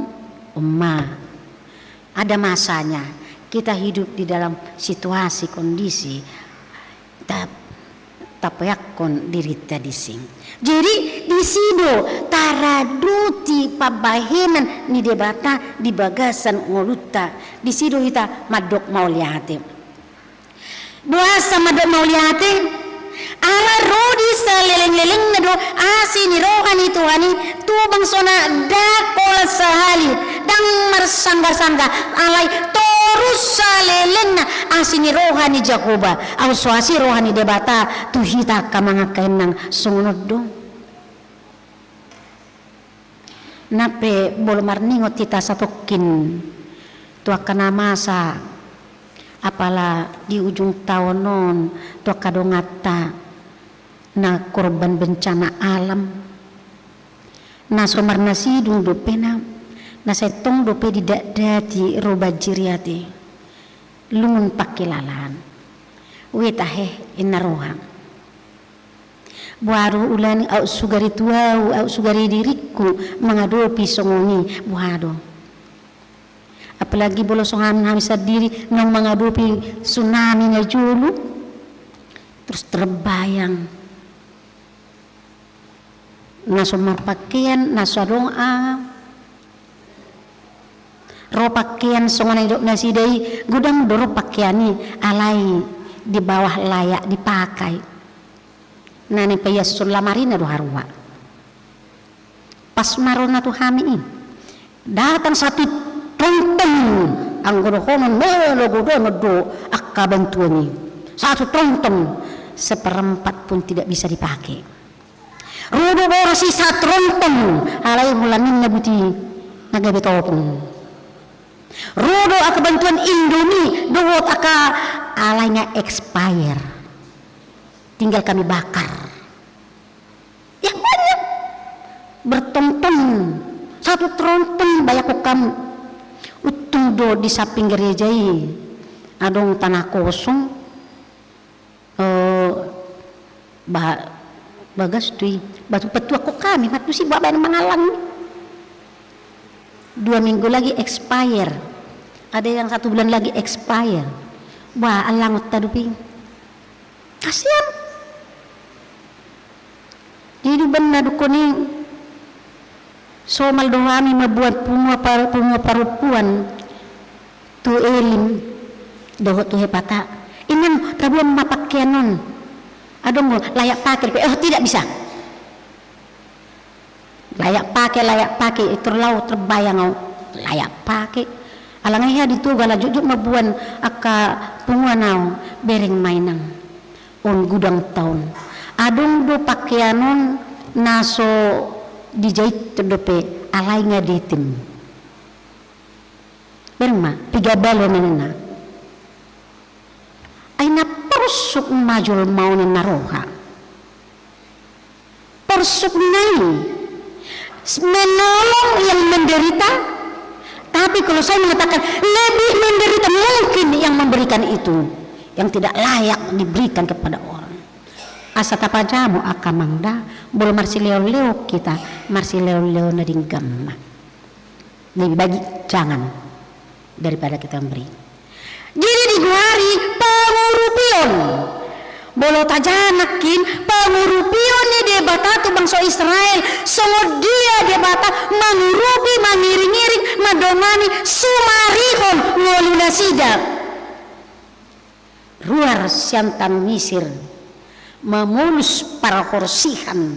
on ma. Ada masanya kita hidup di dalam situasi, kondisi, ta-, tapeakkon dirinta disi. Jadi, disi do taradoti pambahenan ni Debata di bagasan ngolunta. Disi do hita mandok mauliate. Boasa mandok mauliate? Ala ro di saleleng-lelengna do asi ni roha ni Tuhan i tu bangsona, ndang holan sahali, ndang marsanggar-sanggar, alai torus salelengna asi ni roha ni Jahowa. Aut so asi roha ni Debata tu hita angka amang angka inang, songon on do. Nang pe molo marningot hita satongkin tu angka na masa, apala di ujung taon on, tu angka donganta na korban bencana alam, na so marnasidung dope na, na sai tong dope didatdati ro banjir i ate. Lungun pangkilalaan. Ue tahe, inna roha. Boha do ulaon aut sugari tu ahu, aut sugari diringku mangadopi songon i, boha do? Apalagi molo songon hami sandiri naung mangadopi tsunami na jolo, terus terbayang. Na so marpakean, na so adong a, ro pakean songon na nidok nasida i, godang do ro pakean i, alai di bawah layak dipakai. Na nipaiashon lamari na do haroa. Pas ma ro na tu hami i, datang satu trontong, anggo dohonon molo godang do angka bantuan i. Satu trontong, seperempat pun tidak bisa dipakai. Ro do boras i satrontong, alai holan ninna buti na gabe topung. Ro do angka bantuan Indomie, dohot angka Alai nga expire. Tinggal kami bakar. Ya banyak. Bertonton. Satu tronton bayakon kami. Untung do di samping gereja i adong tanah kosong. Eh, ba-, bagas tu i, batu petuak ko kami, matu si babaen mangalang. Dua minggu lagi expire. Ada yang satu bulan lagi expire. Wah, alang tadupi. Kasian. Jadi umbahen na dungkon i somal do hami mambuat punguan par-, punguan parompuan tu Elim dohot tu Hepata. Inang, tabuan ma pakean on. Adong do layak pake dope. Oh, tidak bisa. Layak pake, layak pake, i tor laho terbayang au. Layak pake. Alai nga hea ditoga, ala jotjot mambuan angka punguan au, bereng ma inang. On gudang taon. Adong do pakean on na so dijait dope, alai nga ditim. Bereng ma, piga balon ninna. Ai na porsuk ma jolma on ninna roha. Porsuk nai menolong yang menderita, tapi kalau saya mengatakan lebih menderita mungkin yang memberikan itu, yang tidak layak diberikan kepada orang. Asa tapajaha ma angka amang da, molo marsileonleon hita, marsileonleon na denggan ma. Lebih baik jangan daripada kita memberi. Jadi digoari pangurupion. Molo tajaha nangkin, pangurupion ni Debata tu bangso Israel, songon dia Debata mangurupi, mangiringiring, mandongani, sumarihon ngolu nasida. Ruar sian tano Misir, mamolus parhorsihan.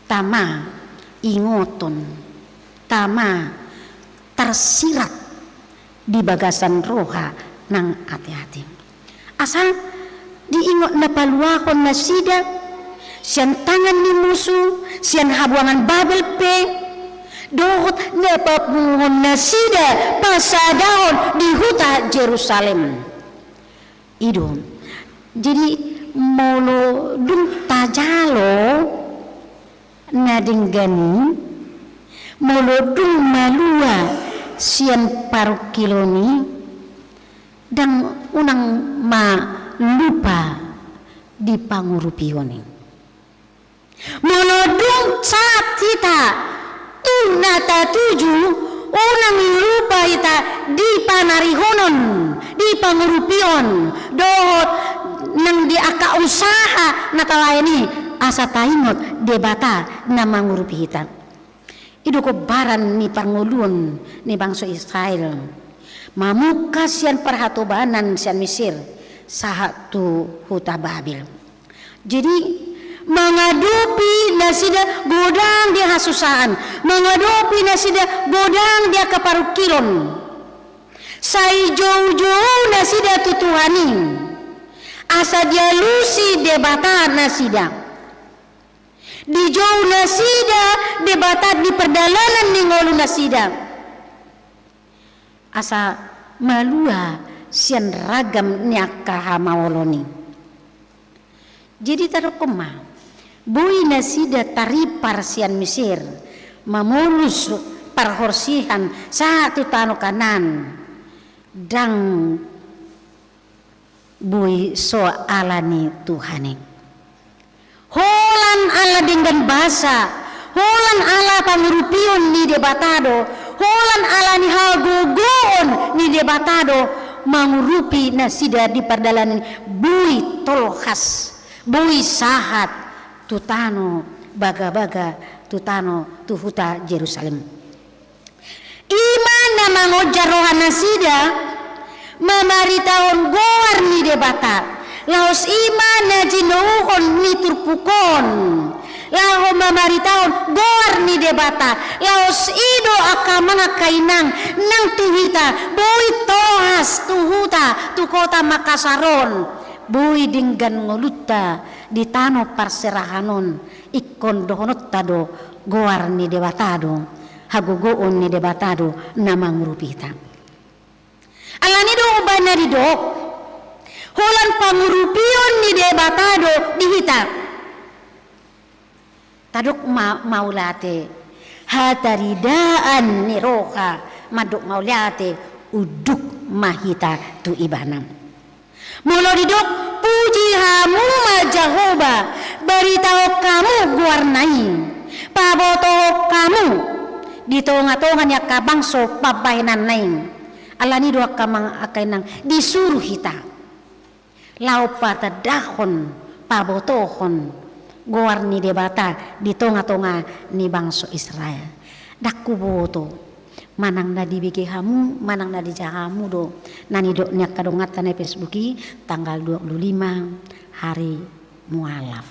Tama ingoton, tama tarsirat di bagasan roha nang ateate. Asa diingot na paluahon nasida sian tangan ni musu, sian habuangan Babel pe, dohot na papunguhon nasida pasadahon di huta Jerusalem. I do. Jadi, molo dung tajalo na denggan i, molo dung malua sian parungkilon i, ndang, unang ma lupa di pangurupion i. Molo dung sahat hita tu na tatuju, unang lupa hita di panarihonon, di pangurupion, dohot nang di angka usaha na talaen i, asa taingot Debata na mangurupi hita. I do gombaran ni parngoluon ni bangso Israel. Mamungka sian parhatobanan sian Misir, sahat tu huta Babel. Jadi, mangadopi nasida godang di hasusaan, mangadopi nasida godang di angka parungkilon. Sai joujou nasida tu Tuhan i, asa dialusi Debata nasida. Dijou nasida Debata di pardalanan ni ngolu nasida. Asa malua sian ragam ni angka hamaolon i. Jadi tadokkon ma, boi nasida taripar sian Misir, mamolus parhorsihan sahat tu tano Kanaan, ndang boi so ala ni Tuhan i. Holan ala denggan basa, holan ala pangurupion ni Debata do, holan ala ni hagogoon ni Debata do, mangurupi nasida di pardalanan i, boi tolhas, boi sahat tu tano bagabaga, tu tano, tu huta Jerusalem. I ma na mangonjar roha nasida, mamaritahon goar ni Debata, laos i ma na jinouhon ni turpuk on, laho mamaritahon goar ni Debata, laos i do angka amang angka inang nang tu hita, boi tolhas tu huta, tu kota Makassar on, boi denggan ngolunta di tano parserahan on, ingkon dohononta do goar ni Debata do, hagogoon ni Debata do na mangurupi hita. Alani do umbahen na didok, Holan pangurupion ni Debata do di hita. Tadok ma-, mauliate, hataridaan ni roha mandok mauliate, unduk ma hita tu Ibana. Molo didok, puji hamu ma Jahowa, baritahon hamu goarna i, pabotohon hamu di tongatonga ni angka bangso pambahenanna i. Alani do angka amang, angka inang, disuru hita laho patandahon, pabotohon goar ni Debata di tongatonga ni bangso Israel. Ndang huboto manang na dibege hamu, manang na dijaha hamu do na nidok ni angka donganta na i Facebook i, tanggal dua puluh lima hari mualaf.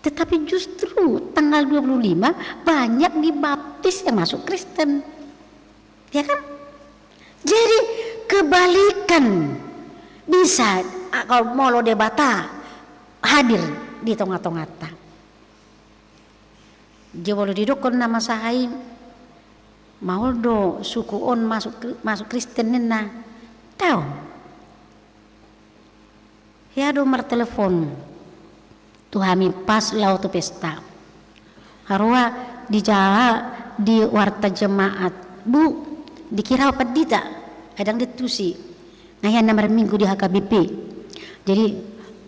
Tetapi justru tanggal dua puluh lima banyak dibaptis yang masuk Kristen. Ya kan? Jadi kebalikan bisa, a, kalau molo Debata hadir di tongatonganta. Jadi molo didokkon na masa i, maol do suku on masuk Kri-, masuk Kristen ninna. Tau. Hea do martelepon tu hami pas laho tu pesta. Haroa dijaha di warta jemaat. Bu, dikira ho pandita, ai ndang diantusi. Nga hea na marminggu di H K B P. Jadi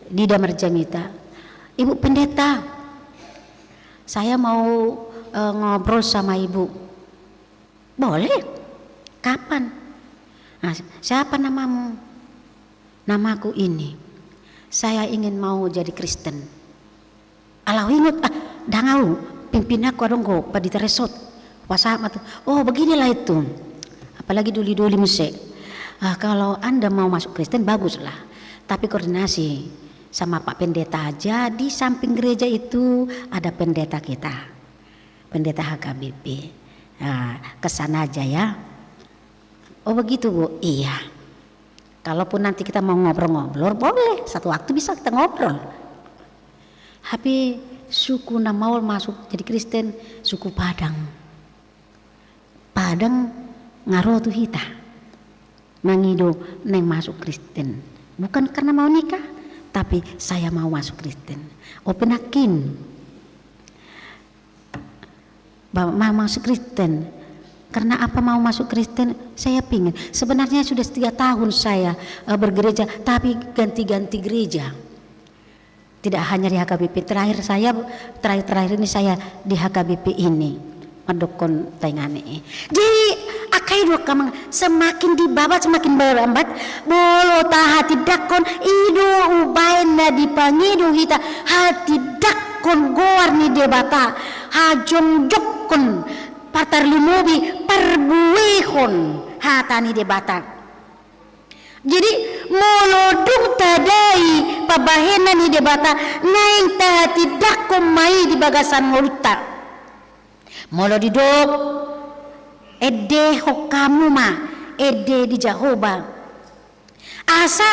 diida marjamita. Ibu Pendeta, saya mau, eh, ngobrol sama Ibu. Boleh. Kapan? Nah, siapa namamu? Namaku ini. Saya ingin mau jadi Kristen. Ala huingot, ah, ndang au, pimpinanku adong do, pandita resort. Hupasahat ma tu, oh, beginilah itu. Apalagi doli-doli muse. Ah, kalau Anda mau masuk Kristen, baguslah. Tapi koordinasi sama Pak Pendeta aja, di samping gereja itu ada pendeta kita. Pendeta H K B P. Ah, ke sana aja ya. Oh begitu, Bu? Iya. Kalaupun nanti kita mau ngobrol-ngobrol, boleh. Satu waktu bisa kita ngobrol. Tapi suku na maol masuk jadi Kristen, suku Padang. Padang nga ro tu hita. Mangido naeng masuk Kristen. Bukan karena mau nikah, tapi saya mau masuk Kristen. Open akin. Ba-, mau masuk Kristen. Karena apa mau masuk Kristen? Saya pingin. Sebenarnya sudah tiga tahun saya, eh, bergereja, tapi ganti-ganti gereja. Tidak hanya di H K B P. Terakhir saya, terakhir-terakhir ini saya di H K B P ini. Mandokkon taingan i. Jadi, angka i do angka amang, semakin dibabat, semakin berlambat, molo tahatindangkon, i do umbahen na dipangido hita, hatindangkon goar ni Debata, hajongjongkon, partarlumobi, parbuehon hata ni Debata. Jadi, molo dung tadai pambahenan ni Debata, naeng tahatindangkon ma i di bagasan ngolunta. Molo didok, endehon hamu ma ende di Jahowa. Asa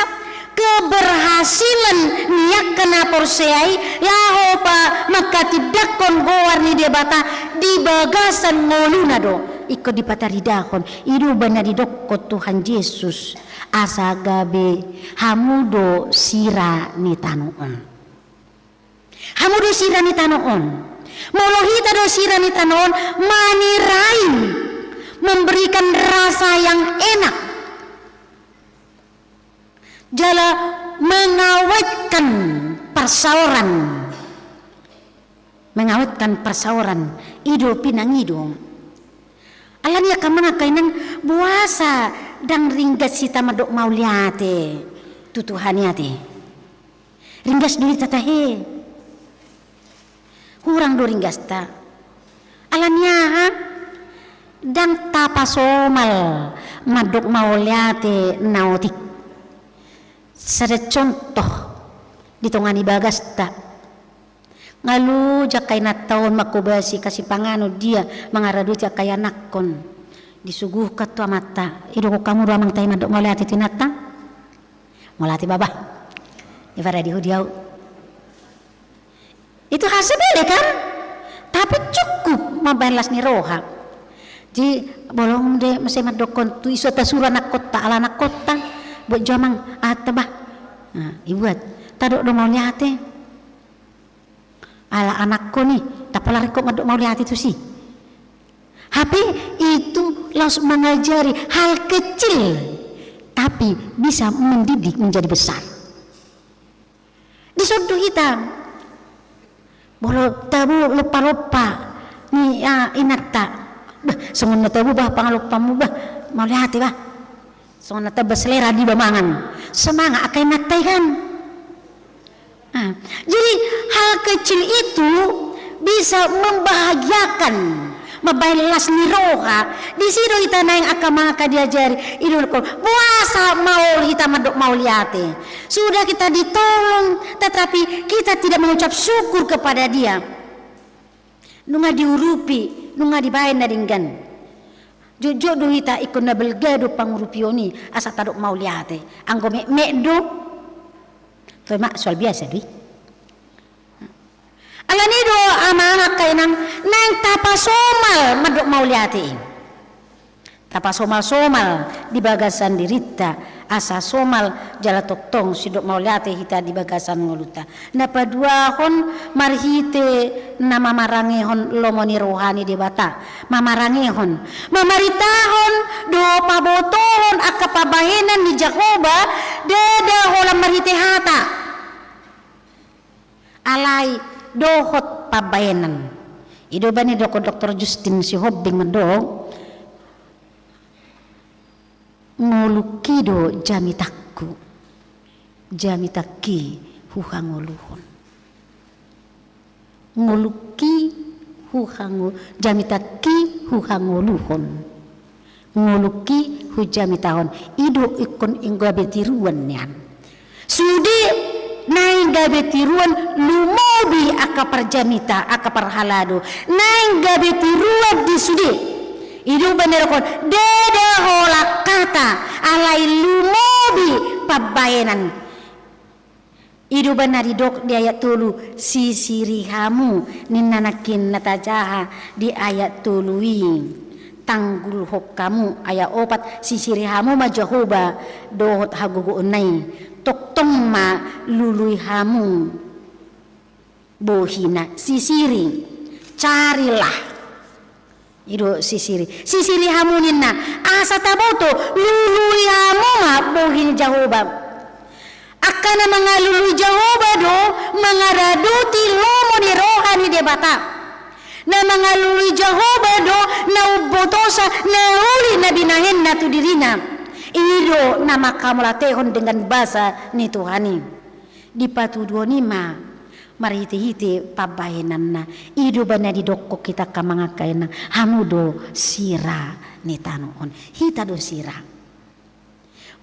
keberhasilan ni angka na porsea i laho pa manghatindangkon goar ni Debata di bagasan ngoluna do. Ingkon dipataridahon, i do umbahen na didokkon Tuhan Jesus, asa gabe hamu do sira ni tano on. Hamu do sira ni tano on. Molo hita do sira ni tano on, manirai, memberikan rasa yang enak. Jala mengawetkan parsaoran. Mengawetkan parsaoran, i do pinangido. Alani i angka amang, angka inang, boasa ndang ringgas hita mandok mauliate tu Tuhan i ate? Ringgas do hita tahe. Hurang do ringgasta. Alani aha? Ndang tapasomal mandok mauliate na otik. Sada contoh di tonga ni bagasta. Nga loja angka inanta on manghobasi, kasi panganon dia, mangaradoti angka ianakhon. Disuguhkan tu amanta. Idokkon hamu do amang tahe mandok mauliate tu inanta? Mauliate baba. Ibarat di ho di au. Itu hal sepele kan? Tapi cukup mambahen las ni roha. Jadi bolong de muse mandokkon tu iso tasuru anakhonta, ala anakhonta. Buat jo amang, ah, tamba, Nah, ibuat, tadok do mauliate. Ala anakkon i, ndang pola ringkot mandok mauliate tusi. Hape itu laos mangajari hal kecil, tapi bisa mendidik menjadi besar. Dison do hita. Molo tabo lompa-lompa ni, ah, inanta. Bah, songon na tabo bah pangalompamu bah. Mauliate bah. Songon na tamba selera diba mangan. Semangat angka inanta i kan. Ah, jadi hal kecil itu bisa membahagiakan, mambahen las ni roha. Disi do hita naeng angka mangangka diajari. I do nangkin, boasa maol hita mandok mauliate. Sudah kita ditolong, tetapi kita tidak mengucap syukur kepada Dia. Nunga diurupi, nunga dibahen na denggan. Jotjot do hita ingkon na balga do pangurupion i, asa tadok mauliate. Anggo metmet do, toe ma soal biasa do i. Alani i do amang angka inang, naeng tapasomal mandok mauliate i. Tapasomal-somal di bagasan dirinta, asa somal jala tongtong sindok mauliate hita di bagasan ngolunta. Na paduahon, marhite na mamarangehon lomo ni roha ni Debata. Mamarangehon, mamaritaon dohot pabotohon angka pambahenan ni Jahowa, ndada holan marhite hata. Alai dohot pambahenan. I do umbahen na didok doktor Justin Sihombing mandok, ngolungki do jamitangku, jamitangki huhangoluhon. Ngolungki huhango-, jamitangki huhangoluhon. Ngolungki hujamitahon. I do ingkon inggabe tiruan nian. Sude naeng gabe tiruan lumobi angka parjamita, angka parhalado. Naeng gabe tiruan di sude. I do umbahen na didok, ndada holan hata, alai lumobi pambahenan. I do umbahen na didok di ayat tolu, sisiri hamu, ninna nangkin na tajaha di ayat tolu i. Tanggulhon hamu, ayat opat, sisiri hamu ma Jahowa dohot hagogoonna i. Tongtong ma lului hamu bohina, sisiri, carilah. I do sisiri. Sisiri hamu ninna, asa taboto, lului hamu ma bohi ni Jahowa. Angka na mangalului Jahowa do mangaradoti lomo ni roha ni Debata. Na mangalului Jahowa do na umbotosa na uli na binahenna tu dirina. I do na manghamauliatehon dengan basa ni Tuhan i. Dipatuduhon i ma marhitehite pambahenanna. I do umbahen na didokkon hita angka amang angka inang, hamu do sira ni tano on. Hita do sira.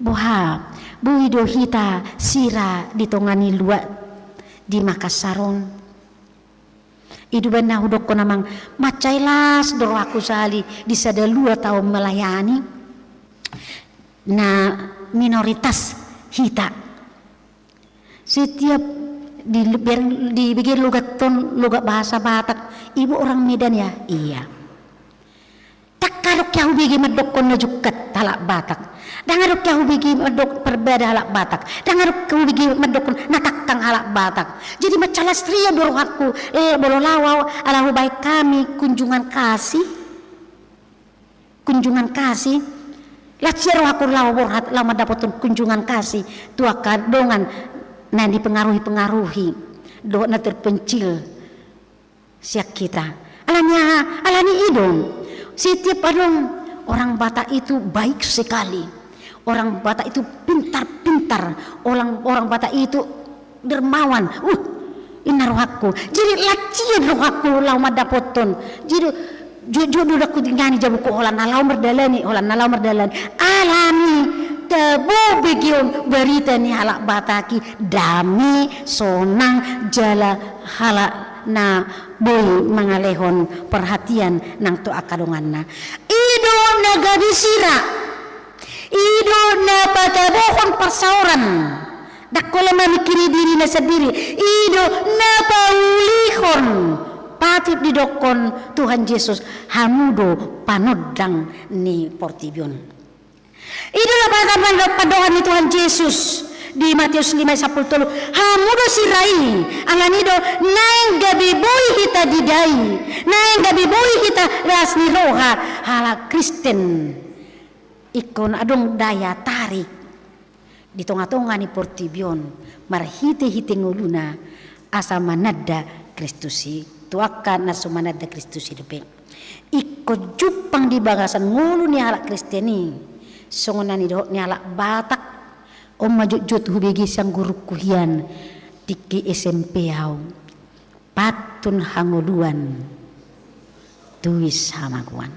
Boha, boi do hita sira di tonga ni luat di Makassar on. I do umbahen na hudokkon amang, mansai las do rohangku sahali di sada luat au melayani na minoritas hita. Setiap di, di bege logat on, logat bahasa Batak, ibu orang Medan ya? Iya. Ndang adong hubege mandokkon na jungkat halak Batak. Ndang adong hubege mandok parbada halak Batak. Ndang adong hubege mandokkon na tangkang halak Batak. Jadi mansai las rian do rohangku, eh, molo laho au, ala hubahen hami kunjungan kasih. Kunjungan kasih. Las rian rohangku laho borhat, laho mandapothon kunjungan kasih tu angka dongan na dipengaruhi-pengaruhi dohot na terpencil sian hita. Alani aha? Alani i do. Setiap adong orang Batak itu baik sekali. Orang Batak itu pintar-pintar. Orang, orang Batak itu dermawan. Uh, ninna rohangku. Jadi las rian rohangku laho mandapothon. Jadi jotjot do ndang hudengani jabuku holan na laho mardalani, holan na laho mardalani. Alani tabo begeon barita ni halak Batak i dame, sonang, jala halak na boi mangalehon perhatian nang tu angka donganna. I do na gabe sira. I do na patabohon parsaoran. Ndang holan mamingkiri dirina sandiri. I do na paulihon. Patut didokkon Tuhan Jesus, hamu do panondang ni portibi on. I do laparan pandohan ni Tuhan Jesus Di Mateus lima sampulu tolu, hamu do sira i, alani do naeng gabe boi hita didai, naeng gabe boi hita las ni roha, halak Kristen. Ingkon adong daya tarik di tonga-tonga ni portibi on, marhite-hite ngoluna, asa mananda Kristus i, tu angka na so mananda Kristus i dope. Ingkon jumpang di bagasan ngolu ni halak Kristen i, songon na nidohot ni halak Batak, on ma jotjot hubege sian gurungku hian, tingki S M P au, pantun hangoluan, tois hamagoan.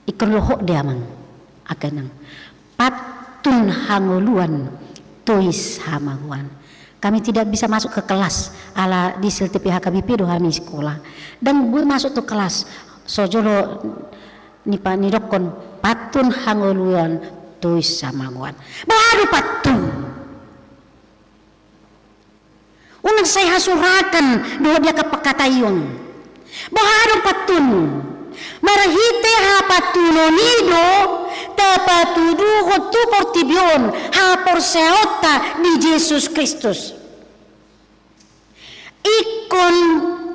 Ingkon lohot do i amang, angka inang. Pantun hangoluan, tois hamagoan. Kami tidak bisa masuk ke kelas, ala di S L T P H K B P do hami sikola. Ndang boi masuk tu kelas, so jolo nipa-, nidokkon, pantun hangoluan, tois hamagoan. Boha do pantun? Unang sai hasurakan dohot di angka pangkataion. Boha do pantun? Marhite hapantunon i do tapatuduhon tu portibi on haporseaonta di Jesus Kristus. Ingkon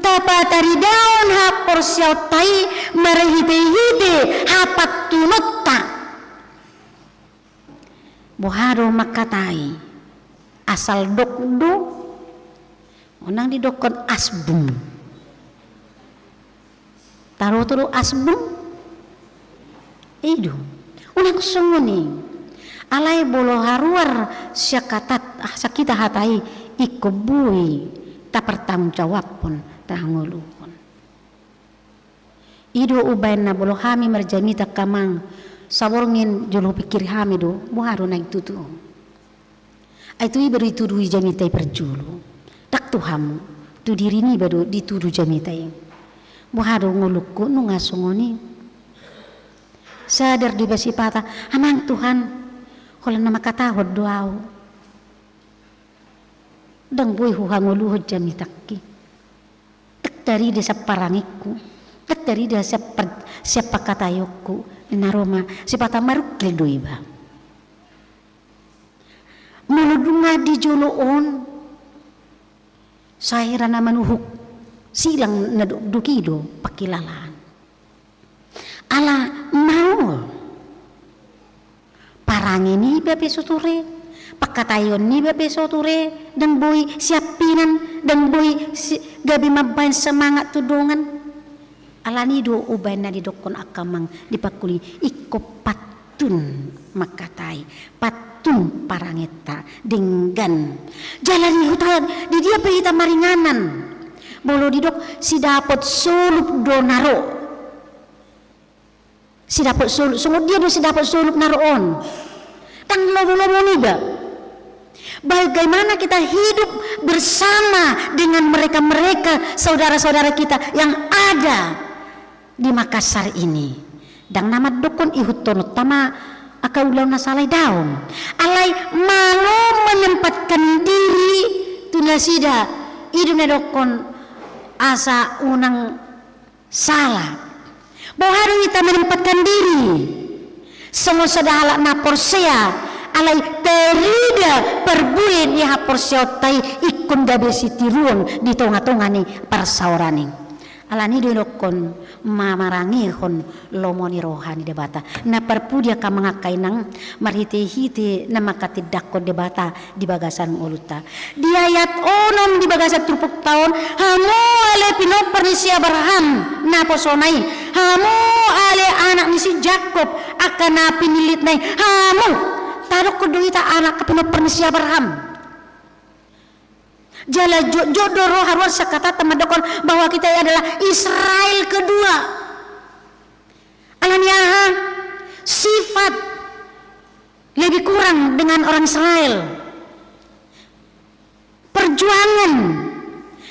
tapataridaon haporseaonta i marhite-hite hapantunonta. Boha do mangkatai? Asal dok do? Unang didokkon asbung. Taroto do asbung? I do. Unang songon i. Alai molo haruar sian hata, ah, sian hita hata i, ingkon boi tapartanggungjawabhon, tahangoluhon. I do umbahen na molo hami marjamita angka amang, saborngin jolo hupingkiri hami do, boha do naeng tutu. Ai tu iba do dituduhi jamita i parjolo. Ndang tu hamu, tu diri niba do ditudu jamita i. Boha do ngolungku nunga songon i. Sadar do iba sipata, amang Tuhan, holan na mangkatahon do au. Ndang boi huhangoluhon jamitangki. Ndang tarida sian parangengku, ndang tarida sian par-, sian pangkataionku, na ro ma sipata marungkil do iba. Molo nunga di jolo on, sai hira na manuhuk silang na dokdok i do pangkilalaan. Ala maol. Parange niba pe so ture, pangkataion niba pe so ture, ndang boi siampinan, ndang boi si-, gabe mambahen semangat tu dongan. Alani do umbahen na didokkon angka amang di pangkuli, ingkon pantun mangkatai, pantun parangenta, denggan. Jala di huta, di dia pe hita maringanan. Molo didok, sidapot solup do na ro. Sidapot solup, songon dia do sidapot solup na ro on? Ndang lomo-lomo niba. Bagaimana kita hidup bersama dengan mereka-mereka, saudara-saudara kita yang ada di Makassar ini? Ndang na mandokkon ihuthononta ma angka ulaon na sala i, daong. Alai malo menempatkan diri tu nasida, i do na didokkon asa unang sala. Boha do hita menempatkan diri songon sada halak na porsea, alai tarida parbue ni haporseaonta i ingkon gabe sitiruon di tonga-tonga ni parsaoran i. Alani do didokkon ma-, marangehon lomo ni roha ni Debata. Na parpudi angka amang, angka inang, marhite-hite na manghatindanghon Debata di bagasan ngolunta. Di ayat onom di bagasan turpukta on, hamu ale pinompar ni si Abraham, naposona i, hamu ale anak ni si Jakob, angka na pinillitna i, hamu. Tadokkon do hita anak pinompar ni si Abraham. Jala jotjot do ro haruar sian hatanta mandokkon bahwa kita adalah Israel kedua. Alani aha? Sifat lebih kurang dengan orang Israel. Perjuangan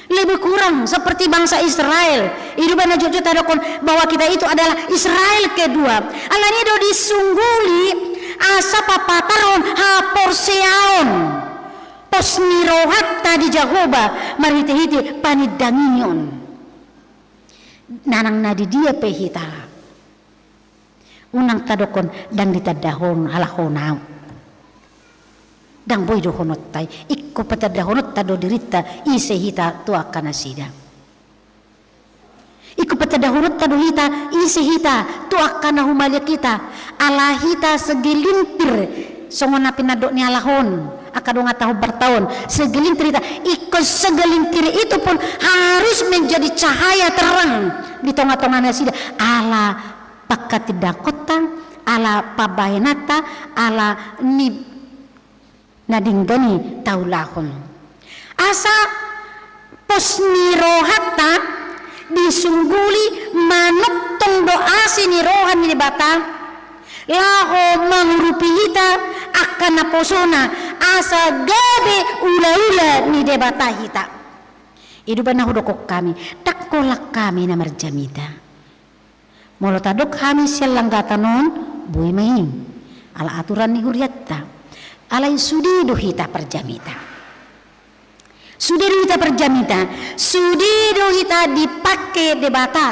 lebih kurang seperti bangsa Israel. I do umbahen na jotjot tadokkon bahwa kita itu adalah Israel kedua. Alani do disungguli asa papatarhon haporseaon, pos ni rohanta di Jahowa marhite-hite panindangion. Manang na di dia pe hita, unang tadokkon ndang ditandahon halak hona au. Ndang boi dohononta i, ingkon patandahononta do dirinta ise hita tu angka nasida. Ingkon patandahononta do hita ise hita tu angka na humaliang hita. Ala hita segelintir, songon na pinandok ni halak on, angka donganta hombar taon, segelintir hita, ingkon segelintir itu pun harus menjadi cahaya terang di tongatonga nasida. Ala pangkatindangkonta, ala pambahenanta, ala ni na denggan i taulahon. Asa pos ni rohanta disungguli manongtong do asi ni roha ni Debata, laho mangurupi hita angka naposona, asa gabe ulaula ni Debata hita. I do umbahen na hudokhon hami, ndang holan hami na marjamita. Molo tadok hami sian langgatan on, boi ma i. Ala aturan ni hurianta. Alai sude do hita parjamita. Sude do hita parjamita. Sude do hita dipangke Debata.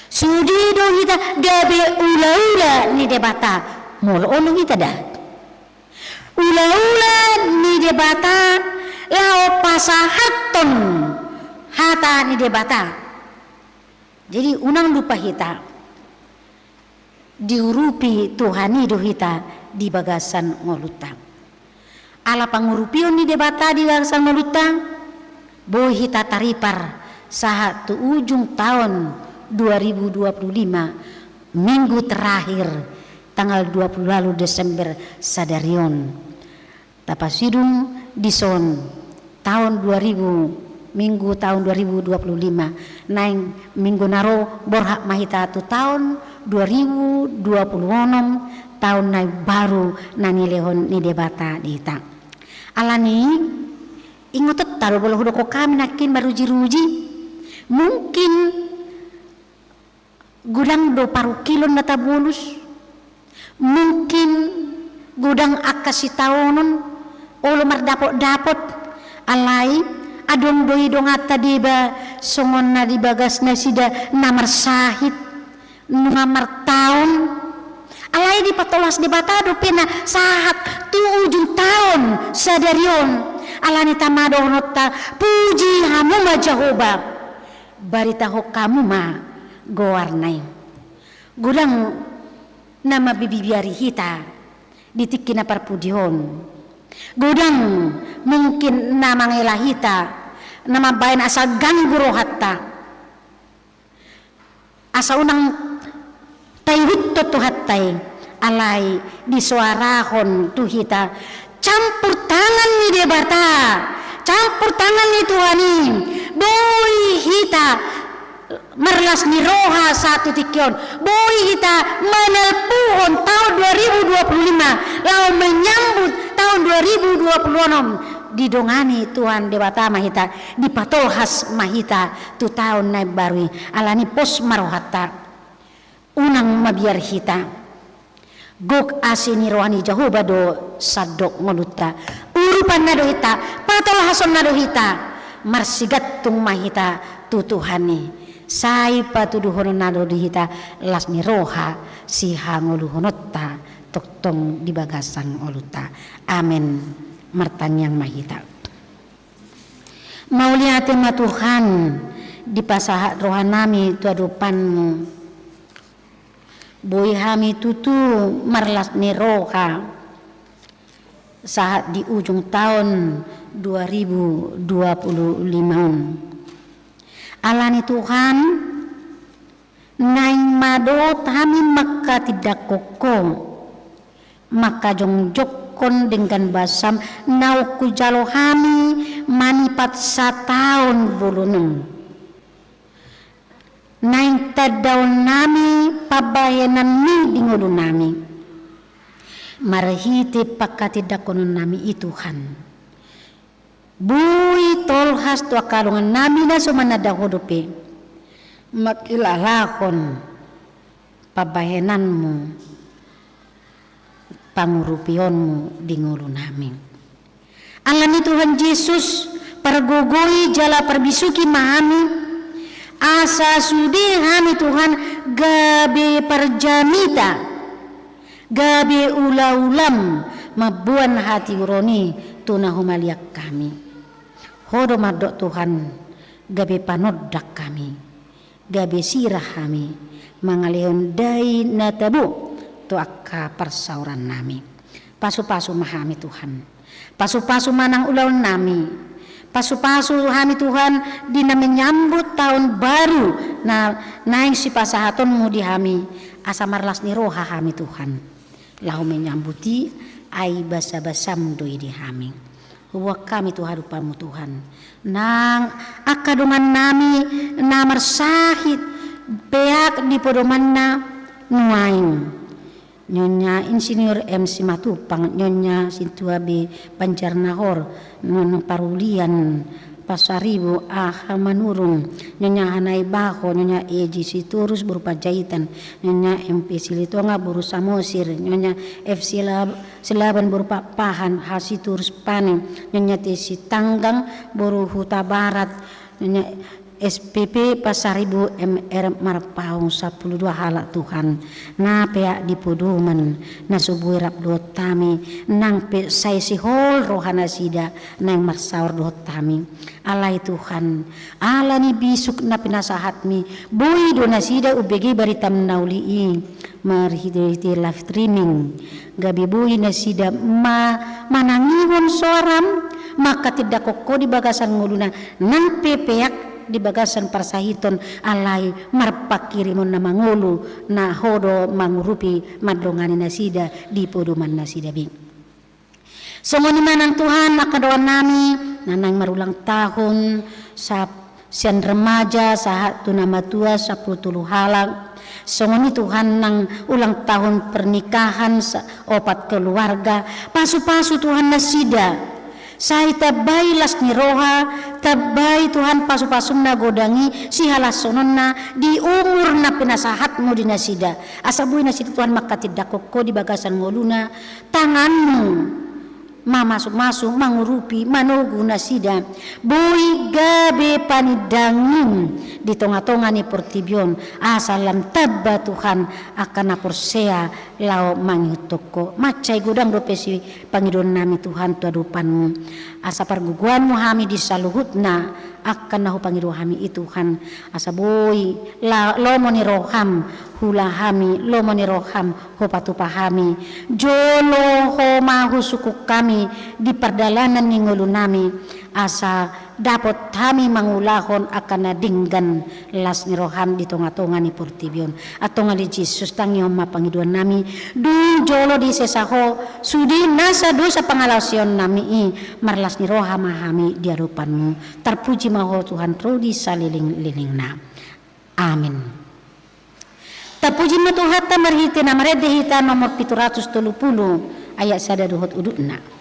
Sude do hita gabe ulaula ni Debata. Molo olo hita da. Ulaula ni Debata laho pasahathon hata ni Debata. Jadi, unang lupa hita, diurupi Tuhan i do hita di bagasan ngolunta. Ala pangurupion ni Debata di bagasan ngolunta, boi hita taripar sahat tu ujung taon dua ribu dua puluh lima, minggu terakhir, tanggal dua puluh ualu Desember sadari on. Tapasidung dison taon dua ribu, minggu taon dua ribu dua puluh lima, naeng minggu na ro borhat ma hita tu taon dua ribu dua puluh onom, taon na imbaru na nilehon ni Debata di hita. Alani i, ingotonta do molo hudokhon hami nangkin marujiruji. Mungkin godang do parungkilon na tabolus. Mungkin godang angka sitaonon, olo mardapotdapot. Alai adong do i donganta deba songon na di bagas nasida na marsahit, na martaon. Alai dipatolhas Debata dope na sahat tu ujung taon sadari on. Alani tama dohononta, puji hamu ma Jahowa. Baritahon hamu ma goarna i. Godang na mabiarbiari hita di tingki na parpudi on. Godang mungkin na mangela hita, na mambahen asa ganggu rohanta. Asa unang taihuthon Tuhanta i, alai disoarahon tu hita campur tangan ni Debata, campur tangan ni Tuhan i. Boi hita marlas ni roha sahat tu tingki on, boi hita manalpuhon taon dua ribu dua puluh lima laho menyambut taon dua ribu dua puluh onom. Didongani Tuhan Debata ma hita, dipatolhas ma hita tu taon na imbaru i. Alani pos ma rohanta. Unang mabiar hita. Gok asi ni roha ni Jahowa do sandok ngolunta. Urupanna do hita, patolhasonna do hita. Marsigantung ma hita tu Tuhan i. Sai patuduhononna do di hita las ni roha sihangoluhononta tongtong di bagasan ngolunta. Amen. Martangiang ma hita. Mauliate ma Tuhan, dipasahat rohanami tu adopanmu. Boi hami tutu marlas ni roha sahat di ujung taon dua ribu dua puluh lima on. Alani Tuhan, naeng ma dohot hami mangkatindangkon Ho, mangkajongjonghon denggan basam naung hujalo hami manipat sataon bolon on. Naeng tandaonnami pambahenanmi di ngolunami marhite pangkatindangkononnami i Tuhan. Boi tolhas tu angka dongannami na so mananda Ho dope mangkilalahon pambahenanmu, pangurupionmu di ngolunami. Alani Tuhan Jesus, pargogoi jala parbisuhi ma hami, asa sude hami Tuhan gabe parjamita, gabe ulaulaM mamboan hatiuron i tu na humaliang hami. Ho do mandok Tuhan, gabe panondang hami, gabe sirah hami, mangalehon dai na tabo tu angka parsaorannami. Pasupasu ma hami Tuhan. Pasupasu ma nang ulaonnami. Pasupasu hami Tuhan di na menyambut taon baru na naeng sipasahatonMu di hami, asa marlas ni roha hami Tuhan. Laho menyambut i, ai basabasaM do i di hami. Huboan hami tu hadopanMu Tuhan. Nang angka dongannami na marsahit peak di podomanna nuaeng. Nyonya Insinyur M Simatupang, Nyonya Sintua B Banjarnahor, Nyonya Parulian Pasaribu, Aha Manurung, Nyonya Hanai Baho, Nyonya Eji Sitorus boru Panjaitan, Nyonya M P Silitonga boru Samosir, Nyonya F Sila-, Silaban boru Pakpahan, H Sitorus Pane, Nyonya T Sitanggang boru Hutabarat, Nyonya S P P Pasaribu M R Marpaung, sampulu dua halak Tuhan, na peak di podoman, na so boi rap dohot hami, nang pe sai sihol rohanasida, naeng marsaor dohot hami. Alai Tuhan, ala ni bisuk na pinasahatMi, boi do nasida umbege baritaM na uli i, marhitehite live streaming, gabe boi nasida ma-, manangihon soaraM, mangkatindangkon Ho di bagasan ngoluna, nang pe peak di bagasan parsahiton, alai marpanghirimon na mangolu, na Ho do mangurupi mandongani nasida di podomannasida be. Songon i ma nang Tuhan, angka dongannami, na naeng marulang tahun, sa-, sian remaja sahat tu na matua, sampulu tolu halak. Songon i Tuhan, nang ulang tahun pernikahan, sa-, opat keluarga. Pasupasu Tuhan nasida. Sai tambai las ni roha, tambai Tuhan pasupasuM na godang i, sihalashononna di umur na pinasahatMu di nasida. Asa boi nasida Tuhan mangkatindangkon Ho di bagasan ngoluna, tanganMu mamasumasu, mangurupi, manogu nasida. Boi gabe panindangan di tongatonga ni portibi on, asa lam tamba Tuhan angka na porsea laho mangihuthon Ho. Mansai godang dope sipangidoannami Tuhan tu adopanMu. Asa pargogoanMu hami di saluhutna, angka na hupangido hami i Tuhan, asa boi la-, lomo ni rohaM huula hami, lomo ni rohaM hupatupa hami. Jolo Ho ma husungkun hami di pardalanan ni ngolunami, asa dapot hami mangulahon angka na denggan las ni rohaM di tongatonga ni portibi on. Antong ale Jesus, tangihon ma pangidoannami, dung jolo disesa Ho sude nasa dosa pangalaosionnami i, marlas ni roha ma hami di adopanMu. Tarpuji ma Ho Tuhan ro di salelenglelengna. Amin. Tarpuji ma Tuhanta marhite na marende hita nomor pitu ratus tolu pulu ayat sada dohot udutna.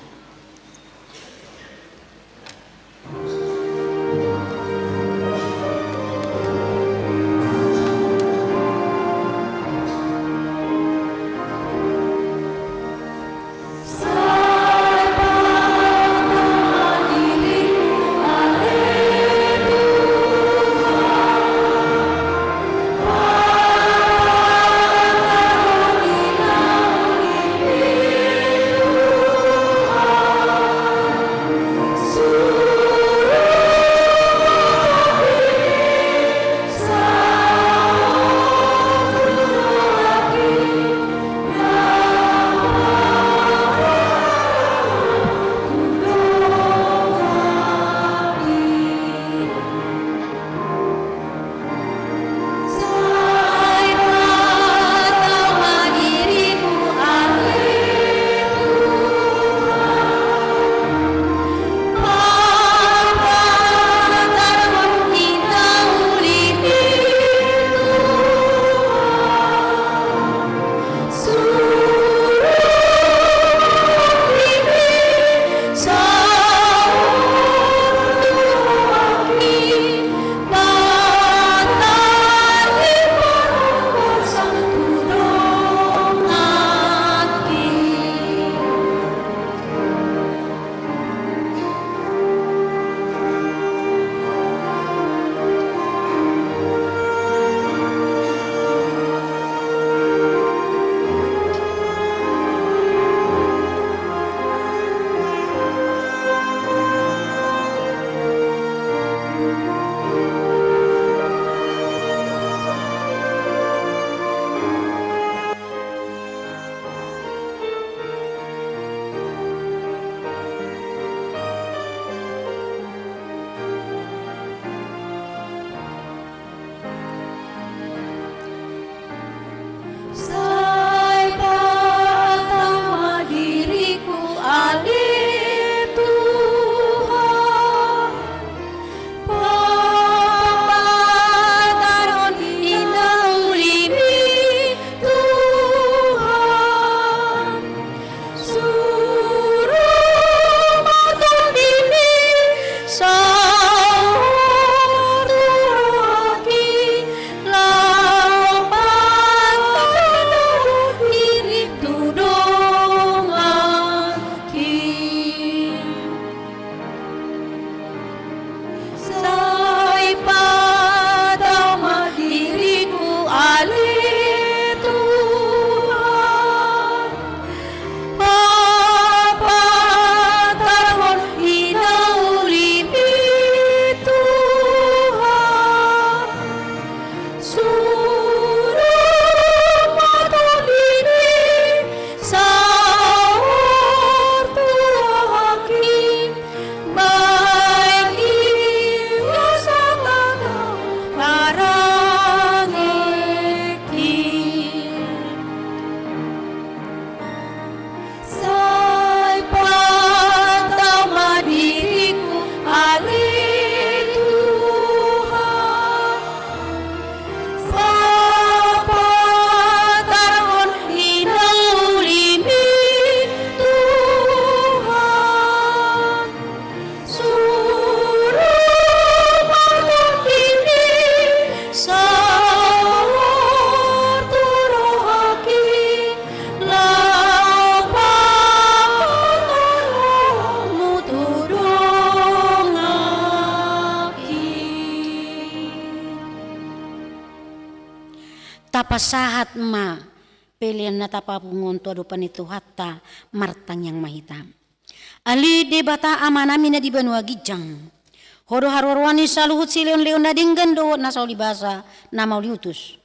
Suru ma tondimi saur tu rohangki, laho pataruhon dirim tu donganki. Sai patau ma diringku ale Tuhan, papataruhon hinaulimi Tuhan. Suru ma tondimi saur tu rohangki, baen i ma sangkap tu harangengki. Sai patau ma diringku ale Tuhan, papataruhon hinaulimi Tuhan. Suru ma tondimi saur tu rohangki, laho pataruhon mu tu donganki. Tapasahat ma pelean na tapapungu on tu adopan ni Tuhanta, martangiang ma hita. Ale Debata Amanami na di banua ginjang, Ho do haroharoan ni saluhut silehonlehon na denggan dohot na sauli basa na mauliutus.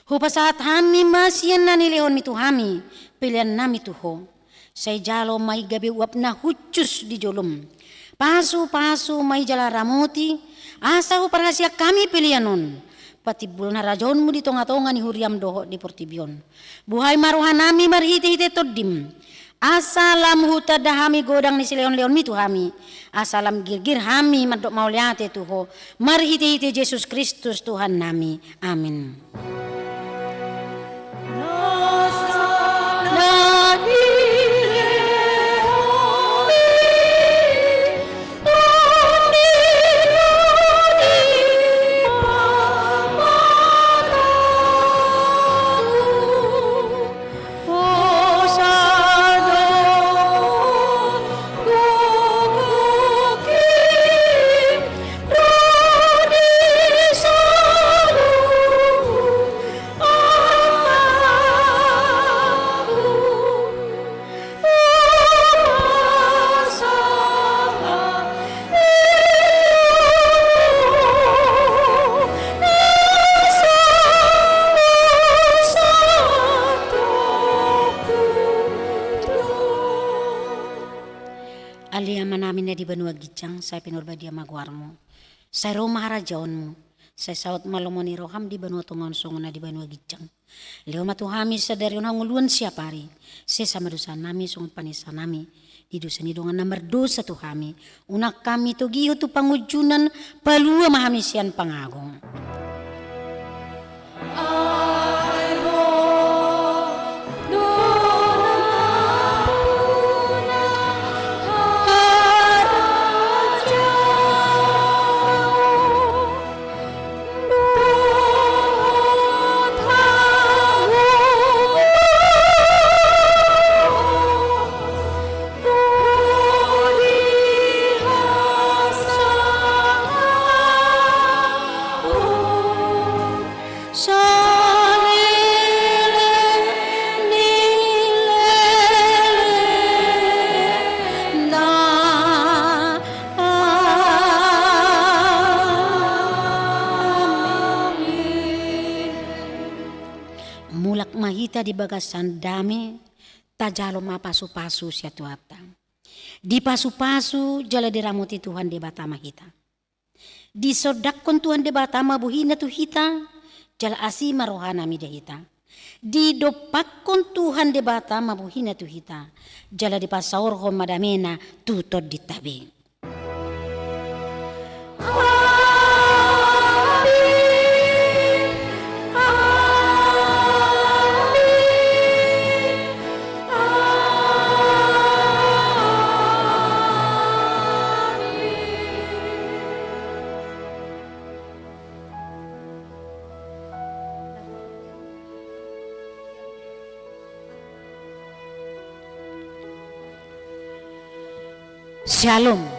Hupasahat hami ma sian na nilehonmi tu hami peleannami tu Ho. Sai jalo ma i gabe uap na hushus di jolom. Pasupasu ma i jala ramoti, asa huparhaseang hami pelean on patimbul harajaonmu di tongatonga ni huriam dohot di portibi on. Buhai ma rohanami marhitehite Tondim, asa lam hutanda hami godang ni silehonlehonmi tu hami, asa lam girgir hami mandok mauliate tu Ho, marhitehite Jesus Kristus Tuhannami. Amin. Ale Amanami na di banua ginjang, sai pinarbadia ma goarmu. Sai ro ma harajaonmu. Sai saut ma lomo ni roham di banua tonga on songon na di banua ginjang. Lehon ma tu hami sadari on hangoluan siapari. Sesa ma dosanami songon panesanami di dosa ni dongan na mardosa tu hami. Unang hami togihon tu pangunjunan, palua ma hami sian pangago. Mulak ma hita di bagasan dame, tajalo ma pasupasu sian Tuhanta. Dipasupasu jala diramoti Tuhan Debata ma hita. Disondangkon Tuhan Debata ma bohina tu hita, jala asi ma rohana mida hita. Didompakkon Tuhan Debata ma bohina tu hita, jala dipasaorhon ma damena tu tondinta be. Syalom.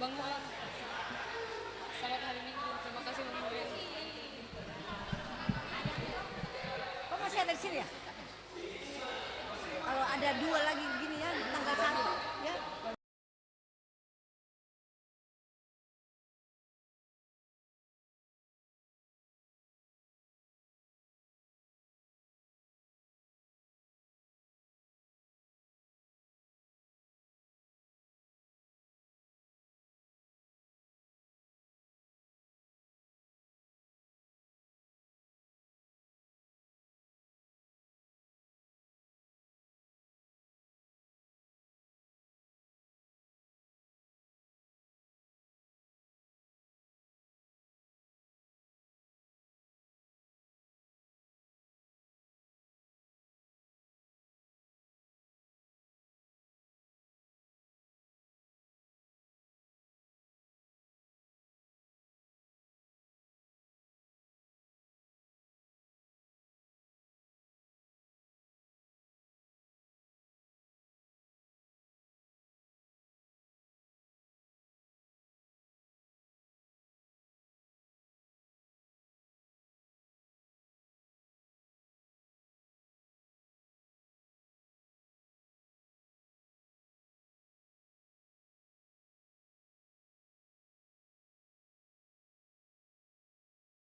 Selamat hari Minggu. Terima kasih, Bang Noel. Kau masih ada di sini, ya? Kalau ada dua lagi